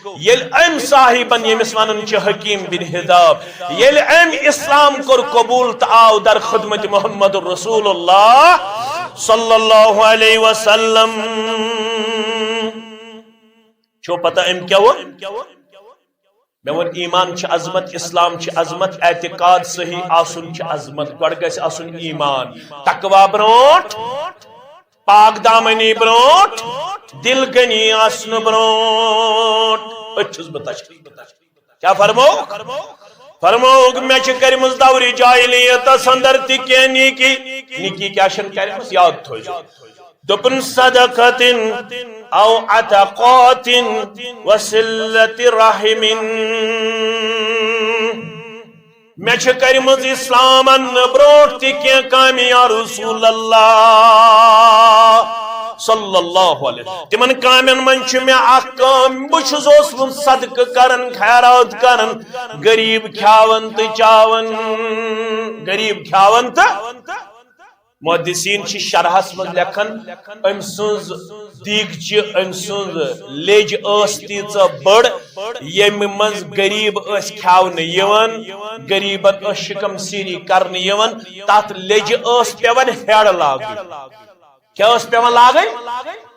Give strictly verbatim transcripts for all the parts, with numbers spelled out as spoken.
ییٚلہِ أمۍ صاحبن، ییٚمِس ونان چھِ حکیم بن حزام، ییٚلہِ أمۍ اسلام کوٚر قبول تہٕ آو در خدمت محمد رسول اللہ صلی اللہ علیہ وسلم۔ چھو پتہ أمۍ کیٛاہ ووٚن؟ مےٚ ووٚن، ایمان چھِ عظمت، اسلام چھِ عظمت، اعتقاد صحیح آسُن چھِ عظمت۔ گۄڈٕ گژھِ آسُن ایمان، تقوی برونٛٹھ، پاک دامنی برونٛٹھ، دل غنی آسنہٕ برونٛٹھ۔ أتھۍ چھُس بہٕ تشریح۔ کیٛاہ فرموو؟ فرمووُکھ، مےٚ چھِ کٔرمٕژ دورِ جاہلیتس اندر تہِ کینٛہہ نیکی۔ نیکی کیٛاہ چھَنہٕ کٔرمٕژ؟ یاد تھٲوزیو۔ دوٚپُن، صدقة أو عتقات وصلة رحم۔ مےٚ چھِ کٔرمٕژ اسلام اننہٕ برونٛٹھ تہِ کینٛہہ کامہِ، یا رسول اللہ صلی اللہ علیہ۔ تِمن کامٮ۪ن منٛز چھِ مےٚ اکھ کٲم، بہٕ چھُس اوسمُت صدقہٕ کران، خیرات کران، غریب کھیاوان تہٕ چاوان، غریب کھیاوان تہٕ محدثین چھِ شرحس منٛز لیکھان، أمۍ سٕنٛز دیٖگچہِ، أمۍ سٕنٛز لیٚج ٲس تیٖژاہ بٔڑ، ییٚمہِ منٛز غریب ٲسۍ کھیاونہٕ یِوان، غریبن ٲس شِکم سیٖری کرنہٕ یِوان، تتھ لیٚجہِ ٲس پٮ۪وان ہیڑ لاگٕنۍ۔ کیٛاہ ٲس پٮ۪وان لاگٕنۍ؟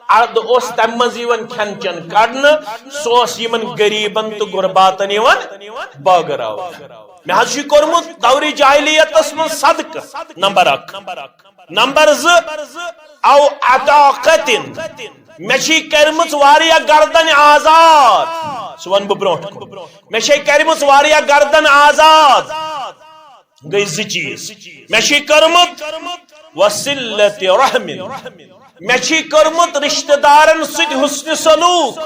اَدٕ اوس تَمہِ منٛز یِوان کھٮ۪ن چٮ۪ن کڑنہٕ، سُہ اوس یِمن غریبن تہٕ غرباتن یِوان بٲگراونہٕ۔ مےٚ حظ چھُ یہِ کوٚرمُت دورِ جاہلیتس منٛز صدقہٕ، نمبر اکھ۔ نمبر زٕ، او عتاقتن، مےٚ چھِ کٔرمٕژ واریاہ گردن آزاد، سُہ وَنہٕ بہٕ برونٛٹھ کُن۔ مےٚ چھِ کٔرمٕژ واریاہ گردن آزاد، گٔے زٕ چیٖز۔ مےٚ چھِ کٔرمٕژ وصلت رحم، مےٚ چھِ کٔرمٕژ رشتہٕ دارن سۭتۍ حسن سلوک۔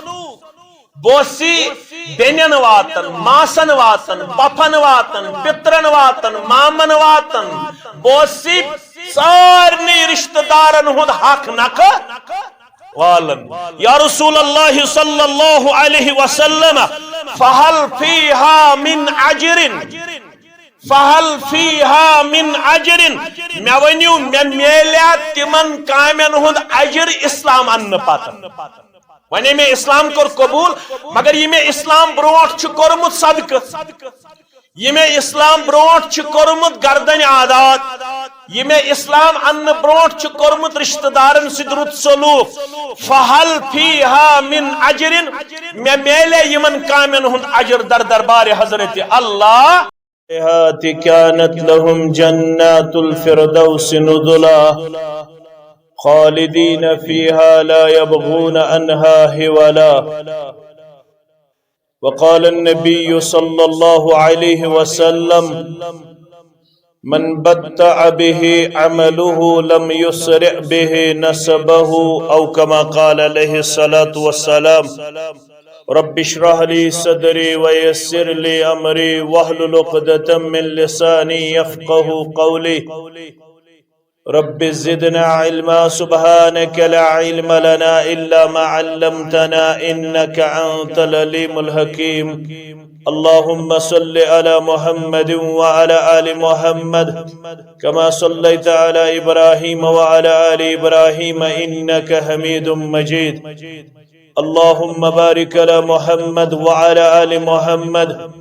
بہٕ اوسُس بیٚنٮ۪ن واتان، ماسن واتان، پۄپھن واتان، پِترن واتان، مامن واتان۔ بہٕ اوسُس سارنٕے رشتہٕ دارن ہُنٛد حق نکھٕ والان۔ یا رسول اللہ صلی اللہ علیہ وسلم، فہل فیہا من اجر؟ فہل فیہا من اجر؟ مےٚ ؤنِو، مےٚ میلیٛا تِمن کامٮ۪ن ہُنٛد اجر اسلام اننہٕ پتہٕ؟ وۄنۍ مےٚ اسلام کوٚر قبول، مگر یہِ مےٚ اسلام برونٛٹھ چھُ کوٚرمُت صدقہٕ، یہِ مےٚ اسلام برونٛٹھ چھُ کوٚرمُت گردنہِ آزاد، یہِ مےٚ اسلام اننہٕ برونٛٹھ چھُ کوٚرمُت رشتہٕ دارن سۭتۍ رُت سلوک، فہل فیہا من اجر؟ مےٚ میلیٛا یِمن کامٮ۪ن ہُنٛد اجر در دربارِ حضرت اللہ؟ كانت لهم جنات الفردوس نزلا خالدين فيها لا يبغون عنها حولا. وقال النبي صلى الله عليه وسلم: من بطأ به عمله لم يسرع به نسبه، أو كما قال عليه الصلاة والسلام. رب اشرح لي صدري ويسر لي أمري واحلل عقدة من لساني يفقه قولي. رب زدنا علما، سبحانك لا علم لنا إلا ما علمتنا إنك أنت العليم الحكيم. اللهم صل على محمد وعلى آل محمد كما صليت على إبراهيم وعلى آل إبراهيم إنك حميد مجيد. اللهم بارك على محمد وعلى آل محمد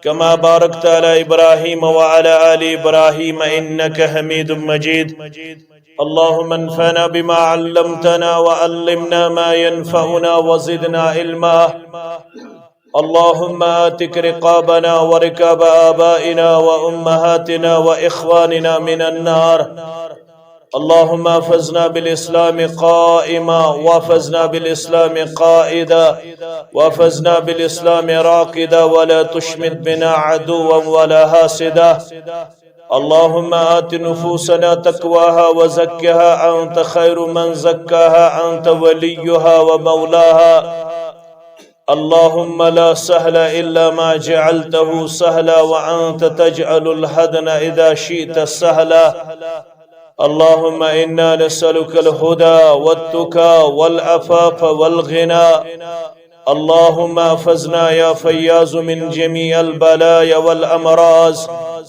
كما باركت على إبراهيم وعلى آل إبراهيم إنك حميد مجيد. اللهم انفعنا بما علمتنا وعلمنا ما ينفعنا وزدنا علما. اللهم اعتق رقابنا ورقاب آبائنا وأمهاتنا وإخواننا من النار. اللهم احفظنا بالإسلام قائما، واحفظنا بالإسلام قائدا، واحفظنا بالإسلام راقدا، ولا تشمت بنا عدوا ولا حاسدا. اللهم آت نفوسنا تقواها وزكها أنت خير من زكاها أنت وليها ومولاها. اللهم لا سهل إلا ما جعلته سهلا وأنت تجعل الحزن إذا شئت سهلا. اللهم إنا نسألك الهدى والتقى والعفاف والغنى. اللهم احفظنا يا فياض من جميع البلايا والأمراض.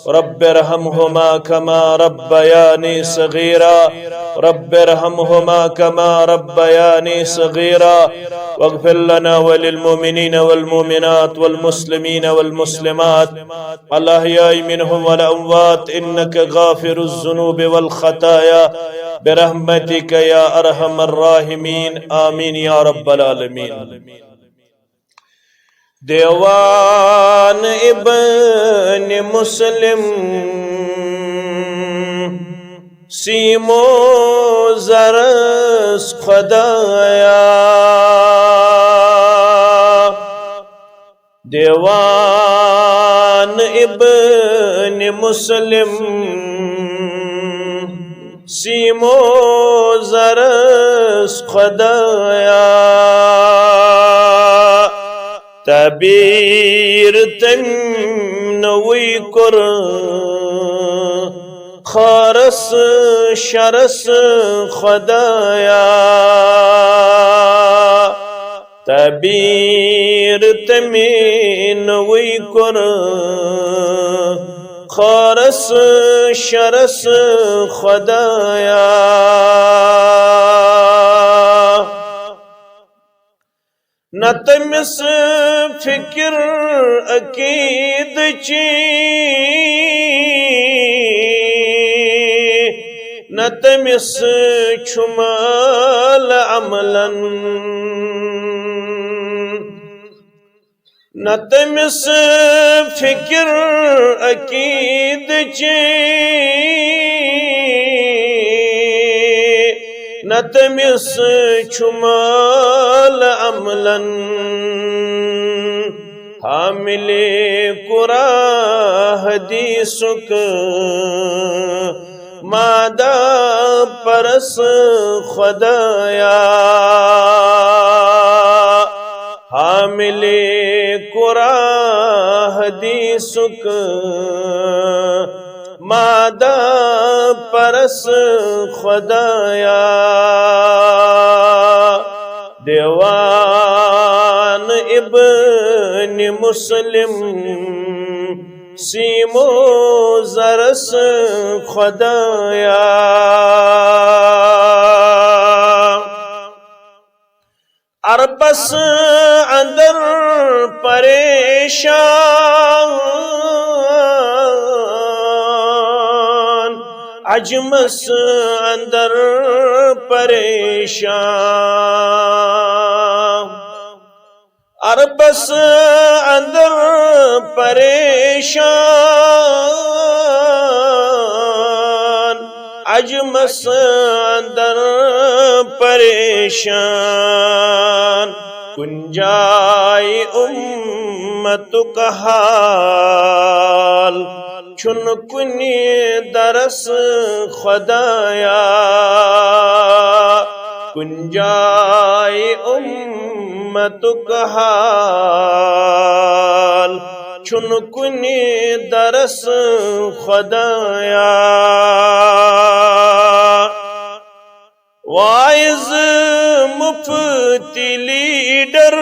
رب ارحمهما كما ربياني صغيرا. رب ارحمهما كما ربياني صغيرا، واغفر لنا وللمؤمنين والمؤمنات والمسلمين والمسلمات الأحياء منهم والأموات، إنك غافر الذنوب والخطايا، برحمتك يا أرحم الراحمين. آمين يا رب العالمين. دیوان ابن مسلم، سیمو زرس خدایا. دیوان ابن مسلم، سیمو زرس خدایا. تعبیر تم نوی کر، خارس شرس خدایا. تعبیر تم نوی کر، خارس شرس خدایا. نہ تٔمِس فِکِر عقیٖدٕچ، نہ تٔمِس چھُ مال عملن، نہ تٔمِس فِکِر عقیٖدٕچ، نہ تٔمِس چھُ مال عملن، حاملِ قرآن حدیثُک مادہ پرس خدایا. حاملِ قرآن حدیثُک مادہ پرس خدایا. دیوان ابن مسلم، سیمو زرس خدایا. عربس اندر پریشان، عجمس اندر پریشان، عربس اندر پریشان، عجمس اندر پریشان. کُنہِ جایہِ اُمتُک حال چھُنہٕ کُنہِ درس خدایا. کُنہِ جایہِ اُمتُک حال چھُنہٕ کُنہِ درس خدایا. واعظ مفتی لیڈر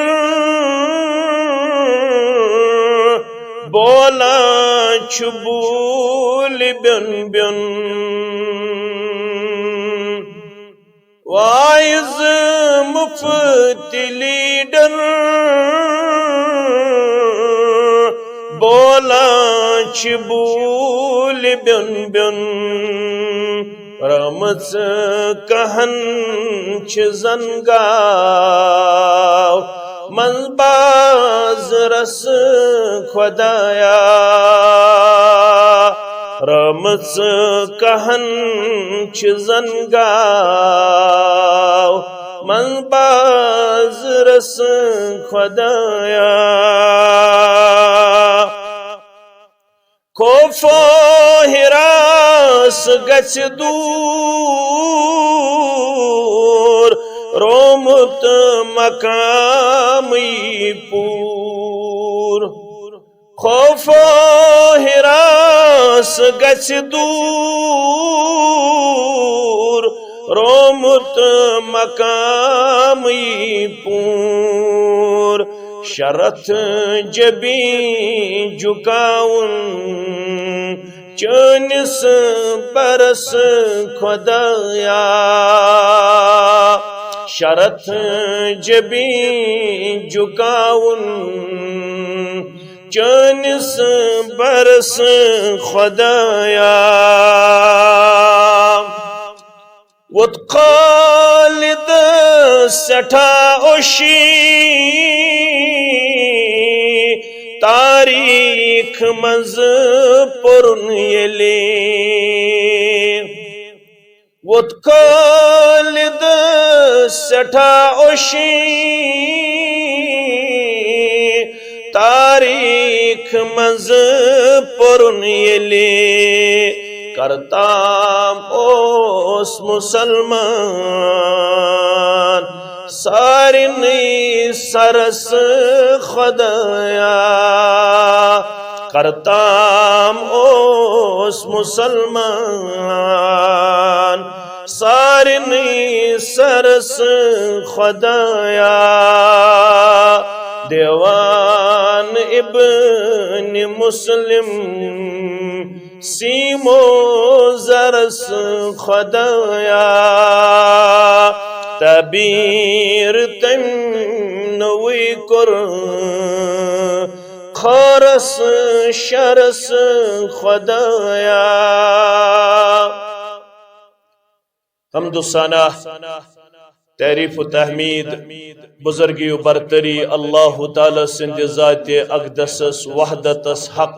بولان چھُ بوٗلۍ بیوٚن بیوٚن. واعظ مفتی لیڈر بولان چھِ بوٗلۍ بیوٚن بیوٚن. رٲمٕژ کہن چھِ زن گاو منٛز بازرس خدایا. رٲمٕژ کہن چھِ زن گاو منٛز بازرس خدایا. خوف و ہراس گژھِ دوٗر، رومُت مقام یی پوٗر. خوف و ہراس گژھِ دوٗر، رومُت مقام یی پوٗر. شرتھ جبین جُکاوُن چٲنِس برس خۄدایا، شرط جبین جُکاوُن۔ چٲنِس برس خۄدایا، ووت خالد سٮ۪ٹھاہ اوشی، تاریخ منٛز پوٚرُن ییٚلہِ۔ ووت خالد سٮ۪ٹھاہ اوشی، تاریخ منٛز پوٚرُن ییٚلہِ۔ کرتام اوس مسلمان سارنٕے سرس خۄدایا۔ کرتام اوس مسلمان سارنٕے سرس خۄدایا۔ دیوان ابن مسلم سیمو زرس خۄدایا۔ تعبیر تٔمۍ نوٚوُے کوٚر خٲرس شرس خۄدایا۔ حمد و ثنا، تعریف و تحمید، بزرگی و برتری اللہ تعالیٰ سٕنٛدِ ذاتِ اقدسس وحدتس حق۔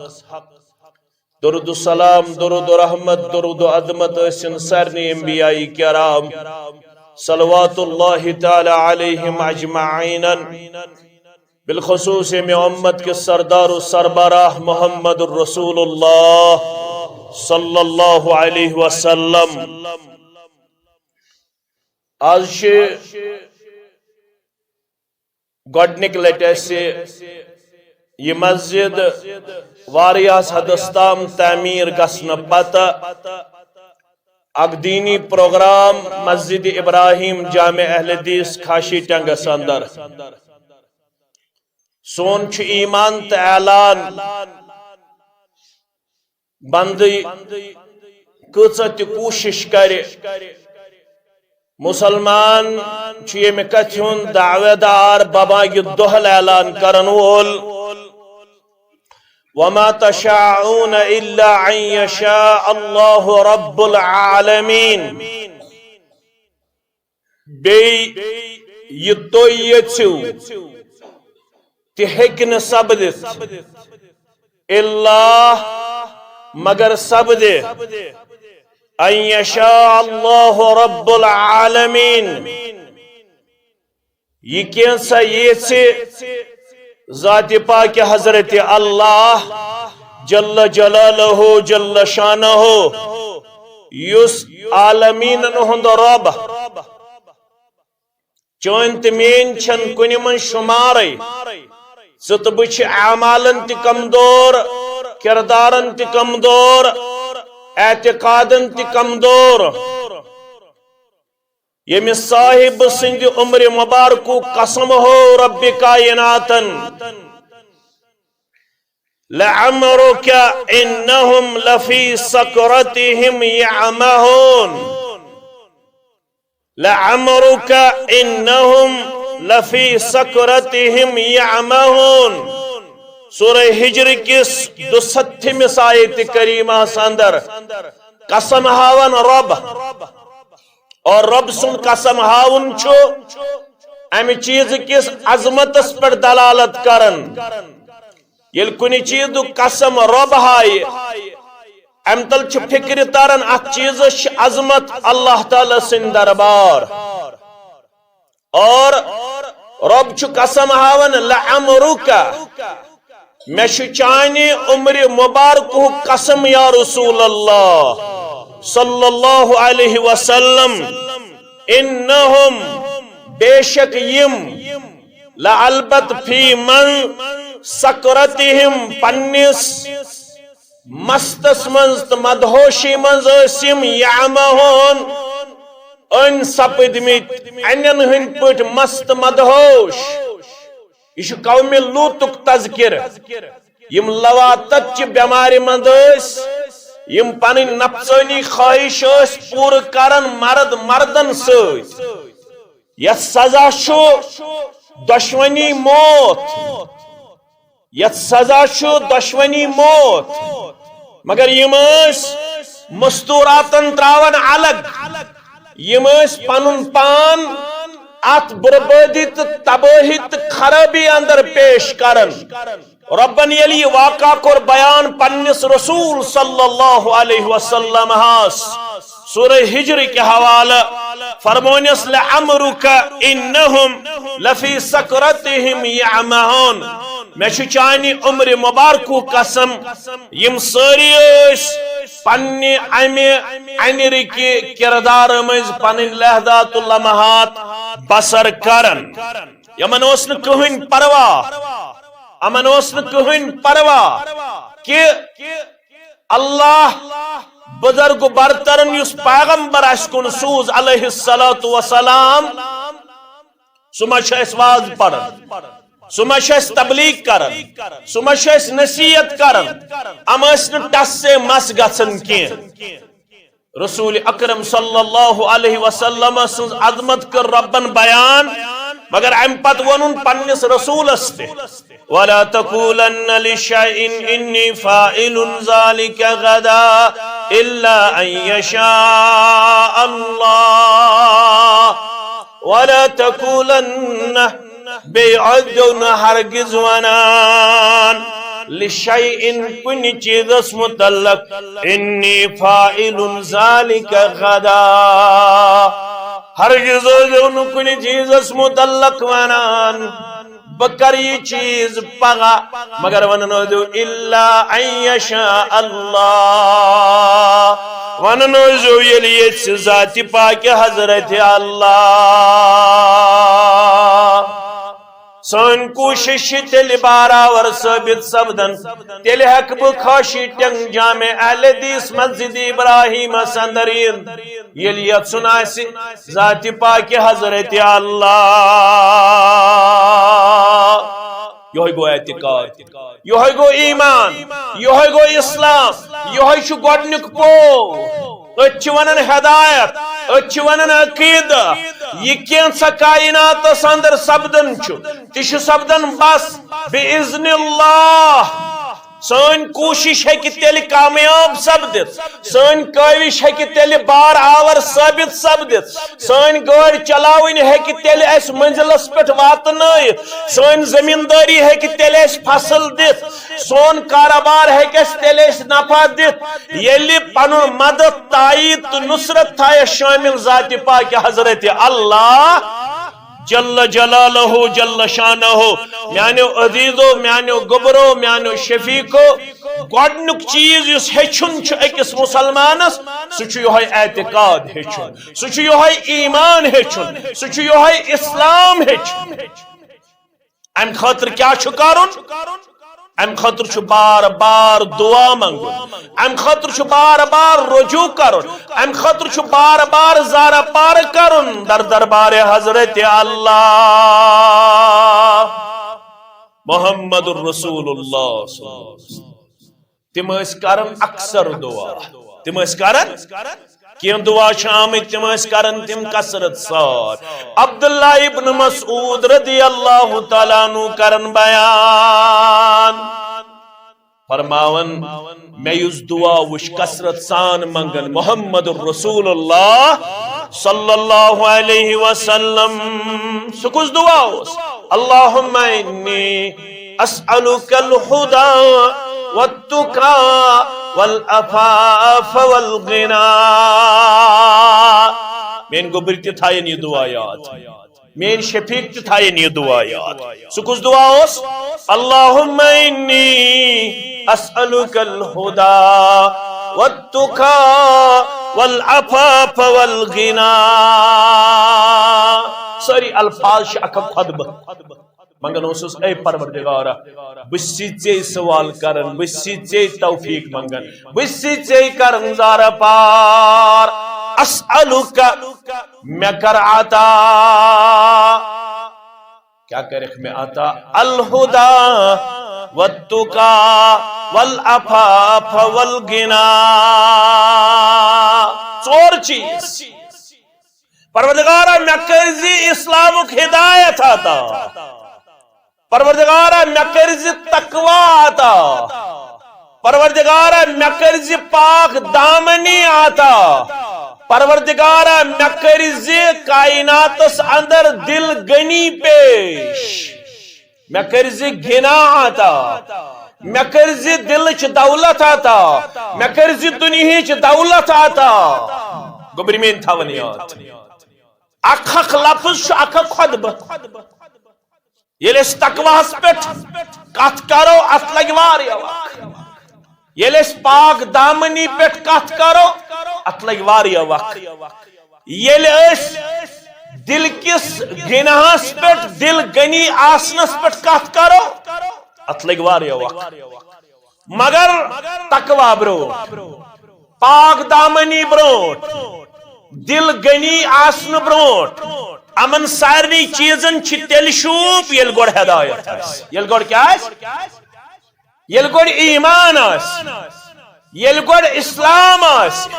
درود و سلام، درود و رحمت، درود و عظمت ٲسِن سارنٕے انبیاء کرام، صلوات اللہ تعالیٰ علیہم اجمعین۔ بالخصوص ییٚمہِ امت کِس سردار و سربراہ محمد رسول اللہ صلی اللہ علیہ وسلم۔ آز چھِ گۄڈنِک لٹہِ اَسہِ یہِ مسجد واریاہس حدس تام تعمیٖر گژھنہٕ پتہٕ اکھ دینی پروگرام مسجد ابراہیم جامع اہل حدیث کھاشی ٹنگس اندر۔ سون چھُ ایمان تہٕ اعلان، بندٕ کۭژاہ تہِ کوٗشش کرِ، مسلمان چھُ ییٚمہِ کتھِ ہُنٛد دعویدار، ببانگِ دۄہل اعلان کرن وول، وما تشاءون الا ان یشاء اللہ رب العالمین۔ بیٚیہِ یہِ تُہۍ یژھِو، تہِ ہیٚکہِ نہٕ سپدِتھ، الا، مگر سپدِ، ان یشاء اللہ رب العالمین، یہِ کینٛژھا یژھِ ذاتِ پاکِ حضرت اللہ جل جلالہ جل شانہ، یُس عالمینن ہُنٛد رب۔ چٲنۍ تہٕ میٲنۍ چھَنہٕ کُنہِ منٛز شُمارٕے۔ ژٕ تہٕ بہٕ چھِ اعمالن تہِ کمزور، کردارن تہِ کمزور، اعتقادن تہِ کمزور۔ ییٚمہِ صاحب سٕنٛدِ عمرِ مبارکُک قسم ہو رب کائناتن، لعمرک انہم لفی سکرتہم یعمہون۔ لعمرک انہم لفی سکرتہم یعمہون۔ سورہ ہجر کِس دُسَتتھمِس آیت کریمہس اندر قسم ہاوان رب، اور رب سُنٛد قسم ہاوُن چھُ امہِ چیز کِس عظمتس پٮ۪ٹھ دلالت کران۔ ییٚلہِ کُنہِ چیٖزُک قسم رۄب ہایہِ، امہِ تل چھِ فکرِ تران، اتھ چیٖزس چھِ عظمت اللہ تعالیٰ سٕنٛدۍ دربار۔ اور رۄب چھُ قسم ہاوان، لعمرک، مےٚ چھُ چانہِ عمرِ مبارکہُک قسم یا رسول اللہ صلی اللہ علیہ وسلم، انہم، بے شک یِم، لالبت فی من سکرتہم، پننِس مستس منٛز تہٕ مدہوشی منٛز ٲسۍ یِم، یعمہون، أنۍ سپٕدمٕتۍ انٮ۪ن ہٕنٛدۍ پٲٹھۍ مست مدہوش۔ یہِ چھُ قومِ لوٗطُک تذکرٕ۔ یِم لواتت چہِ بٮ۪مارِ منٛز ٲسۍ، یِم پنٕنۍ نفسٲنی خواہش ٲسۍ پوٗرٕ کران مرد مردن سۭتۍ۔ یتھ سزا چھُ دۄشوٕنی موت۔ یتھ سزا چھُ دۄشوٕنی موت۔ مگر یِم ٲسۍ مستوراتن تراوان الگ۔ یِم ٲسۍ پنُن پان اتھ بربٲدی تہٕ تبٲہی تہٕ خرٲبی اندر پیش کران۔ رۄبن ییٚلہِ یہِ واقعہ کوٚر بیان پننِس رسول صلی اللہ علیہ وسلم ہس سورہ ہجر کہِ حوالہٕ، فرمونس، "لعمرک انہم لفی سکرتہم یعمہون"۔ مےٚ چھُ چانہِ عمرِ مبارکُک قسم، یِم سٲری ٲسۍ پننہِ امہِ انِرِ کہِ کردار منٛز پنٕنۍ لحظات و لمحات بسر کران۔ یِمن اوس نہٕ کٕہٕنۍ پرواہ، یِمن اوس نہٕ کٕہٕنۍ پرواہ کہِ اللہ بزرگ برترن یُس پیغمبر اسہِ کُن سوٗز علیہ الصلوۃ والسلام، سُہ ما چھُ اسہِ واز پران، سُہ ما چھُ اسہِ تبلیغ کران، سُہ ما چھُ اسہِ نصیحت کران۔ یِم ٲسۍ نہٕ ٹس سے مس گژھان کینٛہہ۔ رسول اکرم صلی اللہ علیہ وسلم سٕنٛز عظمت کٔر رۄبن بیان، مگر امہِ پتہٕ ووٚنُن پننِس رسولس تہِ، "ولا تقولن لشيء إني فاعل ذلك غدا إلا أن يشاء الله ولا تقولن"۔ بیٚیہِ ٲسۍزیو نہٕ ہرگز ونان لشیء، کُنہِ چیٖزس متعلق، انی فاعل ذلک غدا۔ ہرگز ٲسۍزیو نہٕ کُنہِ چیٖزس متعلق ونان، بہٕ کرٕ یہِ چیٖز پگاہ، مگر ونان ٲسۍزیو الا ان یشاء اللہ، ونان ٲسۍزیو ییٚلہِ یژھِ ذاتِ پاکہِ حضرت اللہ۔ سٲنۍ کوٗشِش چھِ تیٚلہِ بارآور ثٲبت سپدان، تیٚلہِ ہٮ۪کہٕ بہٕ خاشی ٹنگ جامع اہل حدیث مسجد ابراہیمس اندر یِتھ، ییٚلہِ یژھُن آسہِ ذاتِ پاکہِ حضرت اللہ۔ یہوے گوٚو اعتقاد، یہوے گوٚو ایمان، یہوے گوٚو اسلام، یہوے چھُ گۄڈنیُک پو۔ أتھۍ چھِ ونان ہدایت، أتھۍ چھِ ونان عقیدہ۔ یہِ کینٛژھا کائناتس اندر سپدان چھُ، تہِ چھُ سپدان بس بإذن اللہ۔ سٲنۍ کوٗشِش ہیٚکہِ تیٚلہِ کامیاب سپدِتھ، سٲنۍ کٲوِش ہیٚکہِ تیٚلہِ بار آور ثٲبت سپدِتھ، سٲنۍ گٲڑۍ چلاوٕنۍ ہیٚکہِ تیٚلہِ اَسہِ منزلس پٮ۪ٹھ واتنٲیِتھ، سٲنۍ زمیٖندٲری ہیٚکہِ تیٚلہِ اَسہِ فصل دِتھ، سون کارٕبار ہیٚکہِ اَسہِ تیٚلہِ اَسہِ نفع دِتھ، ییٚلہِ پنُن مدد، تائید تہٕ نصرت تھایَس شٲمِل ذاتِ پاکہِ حضرت اللہ جل جلالہ جل شانہ۔ میانیو عزیزو، میانیو گوٚبرو، میانیو شفیقو، گۄڈنیُک چیٖز یُس ہیٚچھُن چھُ أکِس مُسلمانس، سُہ چھُ یِہوٚے اعتقاد ہیٚچھُن، سُہ چھُ یِہوٚے ایمان ہیٚچھُن، سُہ چھُ یِہوٚے اسلام ہیٚچھُن۔ امہِ خٲطرٕ کیٛاہ چھُ کرُن؟ امہِ خٲطرٕ چھُ بار بار دعا منٛگُن، امہِ خٲطرٕ چھُ بار بار رجوع کرُن، امہِ خٲطرٕ چھُ بار بار زارٕ پار کرُن در دربارِ حضرت اللہ محمد رسول اللہ صلی اللہ علیہ وسلم۔ تِم ٲسۍ کران اکثر دعا، تِم ٲسۍ کران، کینٛہہ دعا چھِ آمٕتۍ، تِم ٲسۍ کران تِم کثرت سان۔ عبداللہ ابن مسعود رضی اللہ تعالیٰ عنہ کران بیان، فرماوان، مےٚ یُس دعا وٕچھ کثرت سان منٛگان محمد رسول اللہ صلی اللہ علیہ وسلم، سُہ کُس دعا اوس؟ اللہم انی اسألک الہدی والتقی والعفاف والغنی۔ میٲنۍ گوٚبرۍ تہِ تھاین یہِ دعا یاد، میٲنۍ شفیق تہِ تھاین یہِ دعا یاد۔ سُہ کُس دعا اوس؟ اللہم انی اسألک الہدی والتقی والعفاف والغنی۔ سٲری الفاظ چھِ اکھ اکھ خطبہٕ۔ منگان اوسُس، اے پروردگارا، بہٕ چھُس ژے سوال کران، بہٕ چھُس ژے توفیق منگان، بہٕ چھُس ژے کران زارٕ پار۔ اسألک، مےٚ کر عطا۔ کیٛاہ کرکھ مےٚ عطا؟ الہدی، والتقى والعفاف والغنى۔ ژور چیز۔ پروردگارا، مےٚ کٔرۍ زِ اسلامُک ہدایت عطا۔ پروردگارا، مےٚ کٔرۍ زِ تقوی عطا۔ پروردگارا، مےٚ کٔرۍ زِ پاک دامنی عطا۔ پروردگارا، مےٚ کٔرۍ زِ کائناتس اندر دل غنی پیش۔ مےٚ کٔرۍ زِ غنا عطا۔ مےٚ کٔرۍ زِ دلٕچ دولت عطا۔ مےٚ کٔرۍ زِ دُنیہٕچ دولت عطا۔ گوٚبرۍ میٲنۍ تھاوان یاد، اکھ اکھ لفظ چھُ اکھ اکھ خطبہٕ۔ ییٚلہِ أسۍ تقواہس پٮ۪ٹھ کتھ کرو، اتھ لگہِ واریاہ وقت۔ ییٚلہِ أسۍ پاک دامنی پٮ۪ٹھ کتھ کرو، اتھ لگہِ واریاہ وقت۔ ییٚلہِ أسۍ دل کِس گناہس پٮ۪ٹھ، دل غنی آسنس پٮ۪ٹھ کتھ کرو، اتھ لگہِ واریاہ وقت۔ مگر تقوی برونٛٹھ، پاک دامنی برونٛٹھ، دل غنی آسنہٕ برونٛٹھ، یِمن سارنٕے چیٖزن چھِ تیٚلہِ شوٗب، ییٚلہِ گۄڈٕ ہدایت آسہِ۔ ییٚلہِ گۄڈٕ کیٛاہ آسہِ؟ ییٚلہِ گۄڈٕ ایمان آسہِ، ییٚلہِ گۄڈٕ اسلام آسہِ۔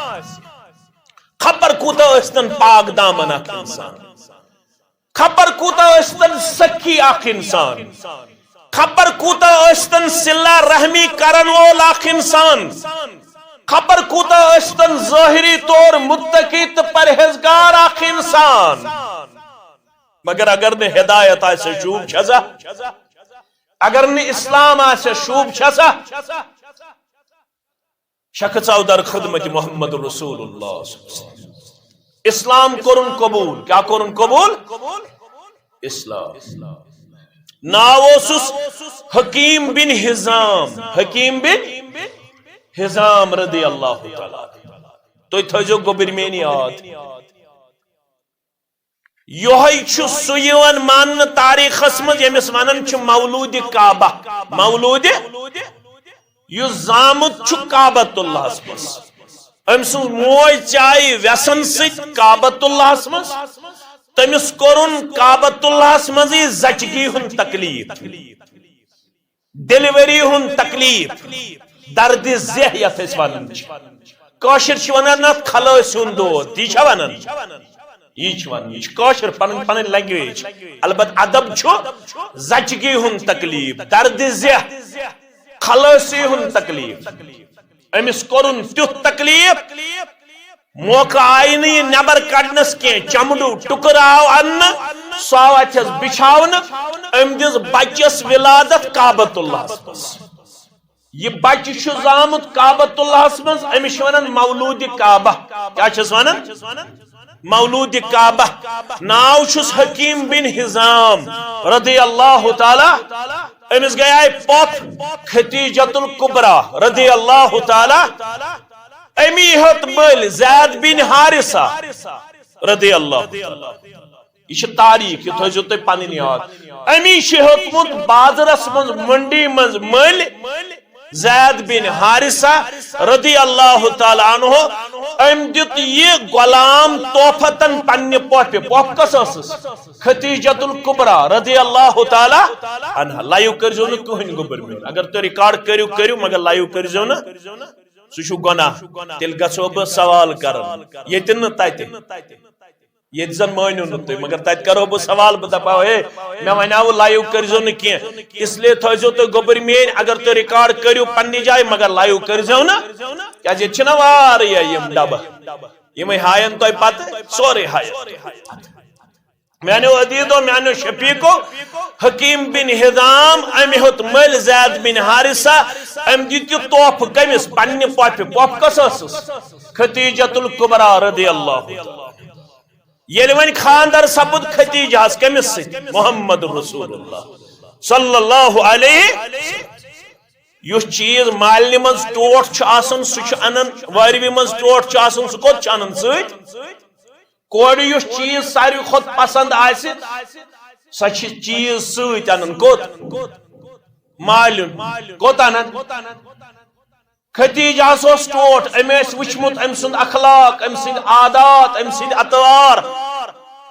خبر کوٗتاہ ٲسۍتن پاک دامن اکھ انسان، خبر کوٗتاہ ٲسۍتن سخی اکھ انسان، خبر کوٗتاہ ٲسۍتن صلہ رحمی کرن وول اکھ انسان، خبر کوٗتاہ ٲسۍتن ظٲہری طور متقی تہٕ پرہیزگار اکھ انسان، مگر اگر نہٕ ہدایت آسہِ، شوٗب چھا سا؟ اگر نہٕ اسلام آسہِ، شوٗب چھا سا؟ شخص آو در خدمت محمد رسول اللہ صلی اللہ علیہ وسلم۔ اسلام کوٚرُن قبول۔ کیٛاہ کوٚرُن قبول؟ اسلام۔ ناو اوسُس حکیم بن حزام۔ حکیم بن حزام رضی اللہ تعالیٰ عنہ۔ تُہۍ تھٲیزیو گوٚبرۍ میٲنۍ یاد۔ یۄہے چھُ سُہ یِوان ماننہٕ تاریخس منٛز، ییٚمِس ونان چھِ مولود کعبہ۔ مولود، یُس زامُت چھُ کعبۃ اللہس منٛز۔ أمۍ سٕنٛز موج ژایہِ وٮ۪سن سۭتۍ کعبۃ اللہس منٛز۔ تٔمِس کوٚرُن کعبۃ اللہس منٛزٕے زچگی ہُنٛد تکلیف۔ ڈیلیوری ہُنٛد تکلیف، درد ذہ یتھ أسۍ ونان چھِ۔ کٲشِر چھِ ونان اتھ خلٲصی ہُنٛد دود، تی چھا ونان؟ یی چھِ ونان، یہِ چھِ کٲشِر پنٕنۍ، پنٕنۍ language۔ البتہ ادب چھُ زچگی ہُنٛد تکلیف، درد ذہ، خلٲصی ہُنٛد تکلیف۔ أمِس کوٚرُن تیُتھ تکلیف، موقع آیہِ نہٕ یہِ نٮ۪بر کڑنس کینٛہہ، چمڑُک ٹُکرٕ آو اننہٕ، سُہ آو اتھس بچھاونہٕ، أمۍ دِژ بچس ولادت کعبۃ اللہس منٛز۔ یہِ بچہِ چھُ زامُت کعبۃ اللہس منٛز، أمِس چھِ ونان مولود کعبہ۔ کیٛاہ چھِس ونان؟ مولود کعبہ۔ ناو چھُس حکیم بن حزام رضی اللہ تعالیٰ۔ أمِس گٔیے پۄپھ خدیجۃ الکبریٰ رضی اللہ تعالیٰ۔ امی ہیوٚت مٔلۍ زید بن حارثہ رضی اللہ تعالیٰ۔ یہِ چھِ تاریخ، یہِ تھٲیزیو تُہۍ پنٕنۍ یاد۔ امی چھِ ہیوٚتمُت بازرس منٛز، منڈی منٛز مٔلۍ زید بن حارثہ رضی اللہ تعالیٰ عنہ۔ أمۍ دیُت یہِ غلام تحفتن پننہِ پۄپھِ۔ پۄپھ کۄس ٲسٕس؟ خدیجۃ الکبریٰ رضی اللہ تعالیٰ عنہا۔ live کٔرزیو نہٕ کٕہٕنۍ گوٚبُر میون۔ اگر تُہۍ record کٔرِو، کٔرِو، مگر live کٔرزیو نہٕ۔ سُہ چھُ گۄناہ۔ تیٚلہِ گژھو بہٕ سوال کرن۔ ییٚتہِ نہٕ تتہِ۔ ییٚتہِ زن مٲنِو نہٕ تُہۍ، مگر تتہِ کرو بہٕ سوال، بہٕ دپہو، ہے، مےٚ ونیاوٕ live کٔرزیو نہٕ کینٛہہ، اس لیے تھٲیزیو تُہۍ گوٚبُر میٲنۍ، اگر تُہۍ record کٔرِو پننہِ جایہِ، مگر live کٔرزیو نہٕ، کیازِ ییٚتہِ چھِنہ واریاہ یِم ڈبہٕ، یِمے ہاین تۄہہِ پتہٕ، سورُے ہاین۔ میانیو عزیزو، میانیو شفیقو، حکیم بن حزام، أمۍ ہیوٚت مٔلۍ زید بن حارثہ، أمۍ دیُت یہِ تحفہٕ کٔمِس؟ پننہِ پۄپھِ۔ پۄپھ کۄس ٲسٕس؟ خدیجۃ الکبریٰ رضی اللہ تعالیٰ۔ ییٚلہِ وۄنۍ خاندر سپُد خدیجہس کٔمِس سۭتۍ؟ محمد رسول اللہ صلی اللہ علیہ۔ یُس چیٖز مالنہِ منٛز ٹوٹھ چھُ آسان، سُہ چھُ انان، وٲروِ منٛز ٹوٹھ چھُ آسان، سُہ کوٚت چھُ انان سۭتۍ؟ کورِ یُس چیٖز ساروی کھۄتہٕ پسنٛد آسہِ، سۄ چھِ چیٖز سۭتۍ انان۔ کوٚت؟ مالیُن۔ کوٚت انان؟ خدیجہس اوس ٹوٹھ، أمۍ ٲسۍ وٕچھمُت أمۍ سُنٛد اخلاق، أمۍ سٕنٛدۍ عادات، أمۍ سٕنٛدۍ اطوار۔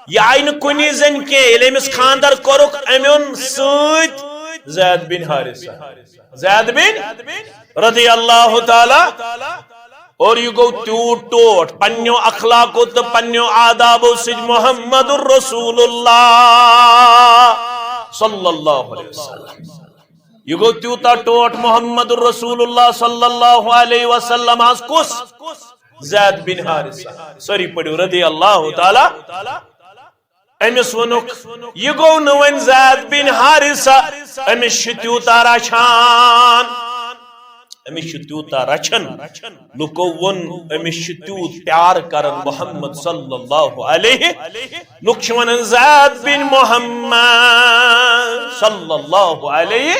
یہِ آیہِ نہٕ کُنی زٔنۍ کینٛہہ، ییٚلہِ أمِس خانٛدر کوٚرُکھ، أمۍ اوٚن سۭتۍ زید بن حارثہ۔ زید بن رضی اللہ تعالی۔ اور یہ گو تیوت ٹوٹھ پننیو اخلاقو تہٕ پننیو آدابو سۭتۍ محمد رسول اللہ صلی اللہ علیہ وسلم۔ یہ گو تیوتا ٹوٹھ محمد رسول اللہ صلی اللہ علیہ وسلم۔ آز کس؟ زید بن حارثہ۔ سٲری پٔرِو رضی اللہ تعالی۔ أمِس ووٚنُکھ، یہِ گوٚو نہٕ وۄنۍ زید بن حارثہ، أمِس چھِ تیوٗتاہ رچھان، أمِس چھِ تیوٗتاہ رچھان۔ لُکو ووٚن، أمِس چھِ تیوٗت پیار کران محمد صلی اللہ علیہ۔ لُکھ چھِ ونان، زید بن محمد صلی اللہ علیہ۔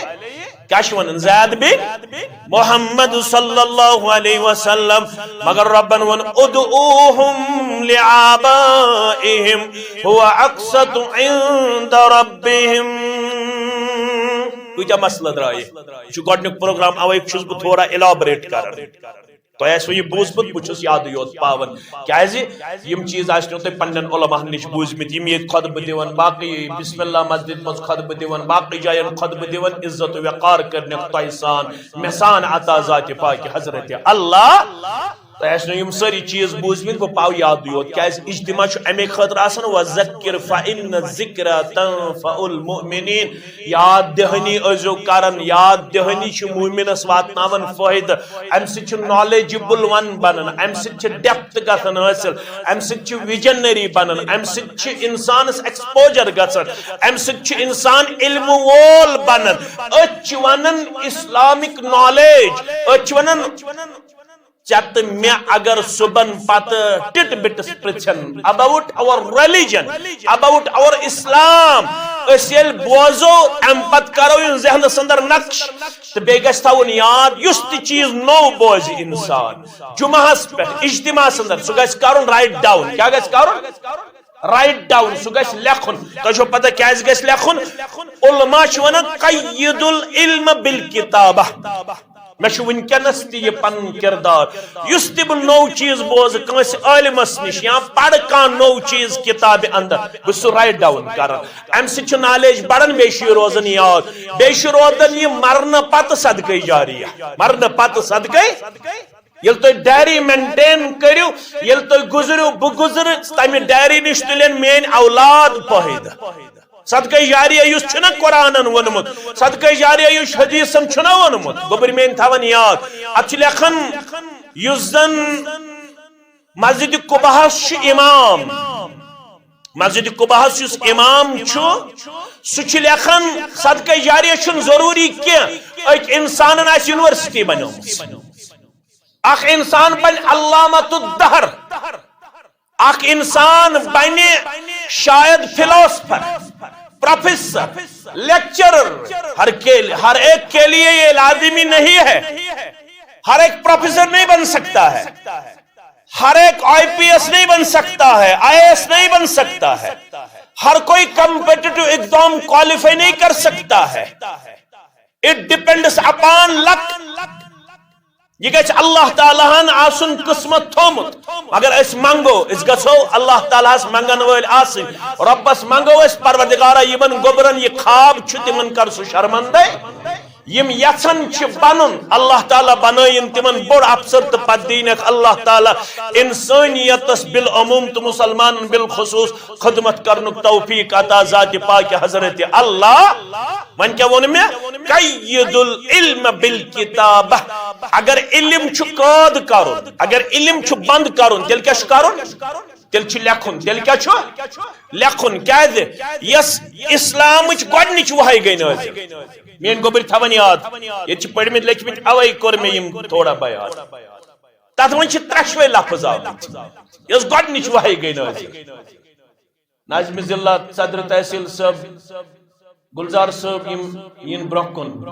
کیا چھِ ونان؟ زید بن محمد صلی اللہ علیہ وسلم۔ مگر ربن ون، ادعوہم لآبائہم ہو اقسط عند ربہم۔ کۭتیاہ مسلہٕ درٛایہِ؟ یہِ چھُ گۄڈٕنیُک پروگرام، اوے چھُس بہٕ تھوڑا elaborate کران۔ تۄہہِ آسِوٕ یہِ بوٗزمُت، بہٕ چھُس یادٕے یوت پاوان۔ کیازِ؟ یِم چیٖز آسنو تۄہہِ پننٮ۪ن علماہن نِش بوٗزمٕتۍ، یِم ییٚتہِ خطبہٕ دِوان، باقٕے بسم اللہ مسجد منٛز خطبہٕ دِوان، باقٕے جاین خطبہٕ دِوان، عزت و وقار کٔرنَکھ تۄہہِ سان، مےٚ سان عطا ذاتِ پاکِ حضرت اللہ۔ تۄہہِ آسنو یِم سٲری چیٖز بوٗزمٕتۍ، بہٕ پاو یادٕے یوت۔ کیازِ؟ اجتماع چھُ اَمے خٲطرٕ آسان، وذکر فإن الذکر تنفع المؤمنین۔ یاد دہانی ٲسۍزیو کران، یاد دہانی چھِ مومنس واتناوان فٲیدٕ۔ امہِ سۭتۍ چھُ knowledgeable one بنان، امہِ سۭتۍ چھِ depth گژھان حٲصِل، امہِ سۭتۍ چھِ visionary بنان، امہِ سۭتۍ چھِ انسانس exposure گژھان، امہِ سۭتۍ چھُ انسان علم وول بنان۔ أتھۍ چھِ ونان Islamic knowledge، أتھۍ چھِ ونان ژےٚ تہٕ مےٚ اگر صُبحن پتہٕ tit بِٹس پرژھن about our religion، about our Islam، أسۍ ییٚلہِ بوزو، امہِ پتہٕ کرو یہِ ذہنس اندر نقش، تہٕ بیٚیہِ گژھِ تھاوُن یاد، یُس تہِ چیٖز نوٚو بوزِ انسان جمعہس پٮ۪ٹھ اجتماعس اندر، سُہ گژھِ کرُن write down۔ کیٛاہ گژھِ کرُن؟ Write down، سُہ گژھِ لیکھُن۔ تۄہہِ چھو پتہ کیٛازِ گژھِ لیکھُن؟ علماء چھِ ونان، قید العلم بالکتابہ۔ مےٚ چھُ وٕنکیٚنس تہِ یہِ پنُن کردار، یُس تہِ بہٕ نوٚو چیٖز بوزٕ کٲنٛسہِ عٲلمس نِش یا پرٕ کانٛہہ نوٚو چیٖز کتابہِ اندر، بہٕ چھُس سُہ write down کران۔ امہِ سۭتۍ چھُ knowledge بڑان، بیٚیہِ چھُ یہِ روزان یاد، بیٚیہِ چھُ روزان یہِ مرنہٕ پتہٕ صدقے جاریہ، مرنہٕ پتہٕ صدقے۔ ییٚلہِ تُہۍ diary maintain کٔرِو، ییٚلہِ تُہۍ گُزرِو، بہٕ گُزرٕ، تمہِ diary نِش تُلن میٲنۍ اولاد فٲیدٕ۔ صدقہ جاریہ یُس چھُنہ قرآنن ووٚنمُت، صدقہ جاریہ یُس حدیثن چھُنہ ووٚنمُت، گوٚبرۍ میٲنۍ تھاوان یاد۔ اتھ چھُ لیکھان، یُس زن مسجد قباہس چھُ امام، مسجد قباہس یُس امام چھُ، سُہ چھُ لیکھان، صدقہ جاریہ چھُنہٕ ضروٗری کینٛہہ أکۍ انسانن آسہِ university بنٲومٕژ۔ اکھ انسان بنہِ علامۃ الدہر، اکھ انسان بنہِ شاید philosopher، professor، lecturer، ہر کے، ہر ایک کے لیے یہ لازمی نہیں ہے۔ ہر ایک professor نہیں بن سکتا ہے، ہر ایک آئی پی ایس نہیں بن سکتا ہے، آئی اے ایس نہیں بن سکتا ہے، ہر کوئی competitive exam qualify نہیں کر سکتا ہے۔ It depends upon luck۔ یہِ گژھِ اللہ تعالیٰ ہن آسُن قسمت تھومُت۔ مگر أسۍ منگو، أسۍ گژھو اللہ تعالیٰ ہس منگن وٲلۍ آسٕنۍ۔ رۄبس منگو أسۍ، پروردگارا، یِمن گوٚبرن یہِ خواب چھُ، تِمن کر سُہ شرمندے۔ یِم یژھان چھِ بنُن، اللہ تعالیٰ بنٲیِن تِمن بوٚڑ افسر تہٕ پتہٕ دِینکھ اللہ تعالیٰ انسٲنیتس بالعموم تہٕ مسلمانن بالخصوص خدمت کرنُک توفیق عطا ذاتِ پاکِ حضرت اللہ۔ وۄنۍ کیٛاہ ووٚن مےٚ؟ قید العلم بالکتابہ۔ اگر علم چھُ قٲد کرُن، اگر علم چھُ بند کرُن، تیٚلہِ کیٛاہ چھُ کرُن؟ تیٚلہِ چھُ لیکھُن۔ تیٚلہِ کیٛاہ چھُ؟ لیکھُن۔ کیٛازِ؟ یۄس اسلامٕچ گۄڈٕنِچ وحی گٔے نٲزِل۔ میٲنۍ گوٚبٕرۍ تھاوَن یاد، ییٚتہِ چھِ پٔرمٕتۍ لیکھمٕتۍ، اوے کوٚر مےٚ یِم تھوڑا بیان۔ تتھ منٛز چھِ ترٛٮ۪شوَے لفظ آمٕتۍ۔ یۄس گۄڈٕنِچ وحی گٔے نٲزِل۔ ناظم ضلع صدر تحصیل صٲب، گلزار صٲب، یِم یِن برونٛہہ کُن،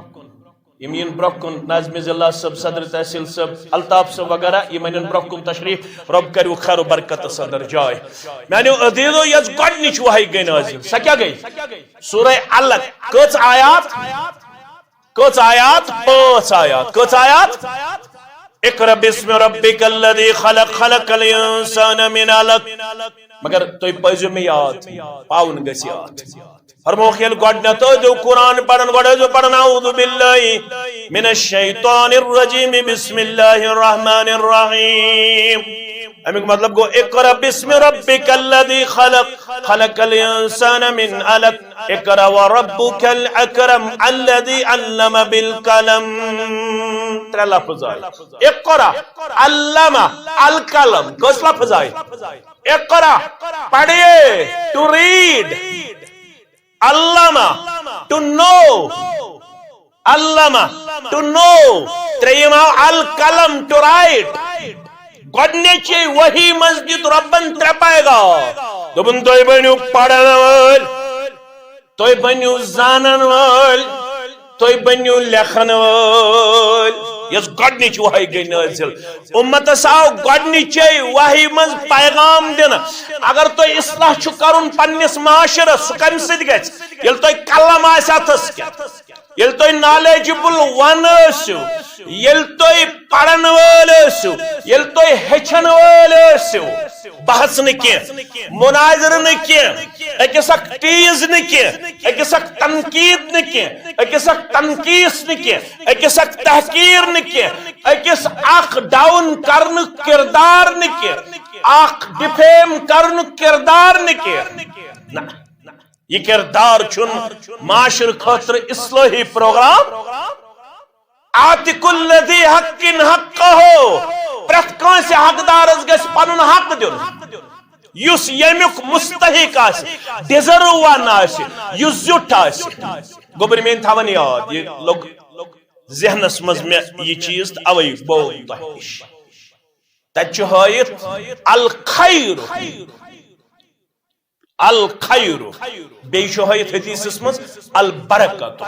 یِم یِن برونٛہہ کُن، ناظم ضلع صٲب، صدر تحصیل صٲب، الطاف صٲب وغیرہ، یِم انن برونٛہہ کُن تشریف، رۄب کریو خیر و برکت صدر جاے۔ میانیو عزیزو، یۄس گۄڈٕنِچ وحی گٔے نٲزِل، سۄ کیٛاہ گٔے؟ سورہ علق، کٔژ آیات؟ کٔژ آیات؟ پانٛژھ آیات۔ کٔژ آیات؟ اقرأ باسم ربک الذی خلق، خلق الانسان من علق۔ مگر تُہۍ پٔزیو مےٚ یاد، پاوُن گژھِ یاد۔ فرمووُکھ، ییٚلہِ گۄڈٕنٮ۪تھ ٲسۍزیو قرآن پران، گۄڈٕ ٲسۍزیو پران اعوذ باللہ من الشیطان الرجیم، بسم اللہ الرحمن الرحیم۔ اَمیُک مطلب گوٚو، اقرأ باسم ربک الذی خلق، خلق الانسان من علق، اقرأ وربک الاکرم الذی علم بالقلم۔ ترٛےٚ لفظ آیہِ۔ اقرأ، علم، القلم۔ کٔژ لفظ آیہِ؟ اقرأ، پڑھیے، to read۔ علم، to know۔ علم، to know۔ ترٛیٚیِم آو القلم، to write۔ گۄڈٕنِچی وحی منٛز دیُت رۄبن ترٛےٚ پیغام۔ دوٚپُن، تُہۍ بٔنِو پرن وٲلۍ، تُہۍ بٔنِو زانن وٲلۍ، تُہۍ بٔنِو لیکھن وٲلۍ۔ یۄس گۄڈٕنِچ وحی گٔے نٲزِل، اُمتس آو گۄڈٕنِچے وحی منٛز پیغام دِنہٕ۔ اگر تۄہہِ اصلاح چھُ کرُن پننِس معاشرس، سُہ کمہِ سۭتۍ گژھِ؟ ییٚلہِ تۄہہِ قلم آسہِ اتھس کٮ۪تھ، ییٚلہِ تُہۍ knowledgeable one ٲسِو، ییٚلہِ تُہۍ پرن وٲلۍ ٲسِو، ییٚلہِ تُہۍ ہیٚچھن وٲلۍ ٲسِو، بحث نہٕ کینٛہہ، مناظرٕ نہٕ کینٛہہ، أکِس اکھ tease نہٕ کینٛہہ، أکِس اکھ تنقید نہٕ کینٛہہ، أکِس اکھ تنقیٖص نہٕ کینٛہہ، أکِس اکھ تحقیر نہٕ کینٛہہ، أکِس اکھ down کرنُک کردار نہٕ کینٛہہ، اکھ defame کرنُک کردار نہٕ کینٛہہ۔ نہ۔ یہِ کردار چھُن معاشرٕ خٲطرٕ اصلٲحی پروگرام۔ آتِ کُلہِ ذی حق حقہ، پرٛٮ۪تھ کٲنٛسہِ حقدارس گژھِ پنُن حق دیُن، یُس ییٚمیُک مستحق آسہِ، deserve one آسہِ، یُس زیُٹھ آسہِ۔ گوٚبرۍ میٲنۍ تھاوان یاد، یہِ لوٚگ ذہنس منٛز مےٚ یہِ چیٖز، تہٕ اوے بوو تۄہہِ نِش۔ تتہِ چھُ ہٲیِتھ الخیر، الخیر۔ بیٚیہِ چھُ ہٲیِتھ حدیثس منٛز البرکت۔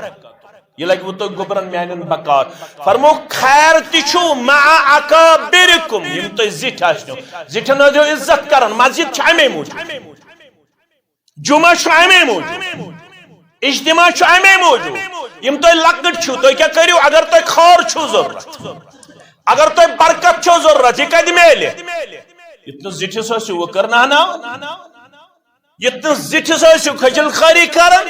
یہِ لگہِ وۄنۍ تۄہہِ گوٚبرن میانٮ۪ن بکار۔ فرمو، خیر تہِ چھُ مع اکابرکم، یِم تۄہہِ زِٹھۍ آسنو۔ زِٹھٮ۪ن ٲسۍزیو عزت کران، مسجد چھِ امے موٗجوٗب، جمعہ چھُ امے موٗجوٗب، اجتماع چھُ امے موٗجوٗب۔ یِم تۄہہِ لۄکٕٹۍ چھِو، تُہۍ کیٛاہ کٔرِو؟ اگر تۄہہِ خٲر چھُو ضروٗرت، اگر تۄہہِ برکت چھو ضروٗرت، یہِ کتہِ میلہِ؟ یُتھ نہٕ زِٹھِس ٲسِو وٕکر نہناوان، یُتھ نہٕ زِٹھِس ٲسِو خجل خٲری کران،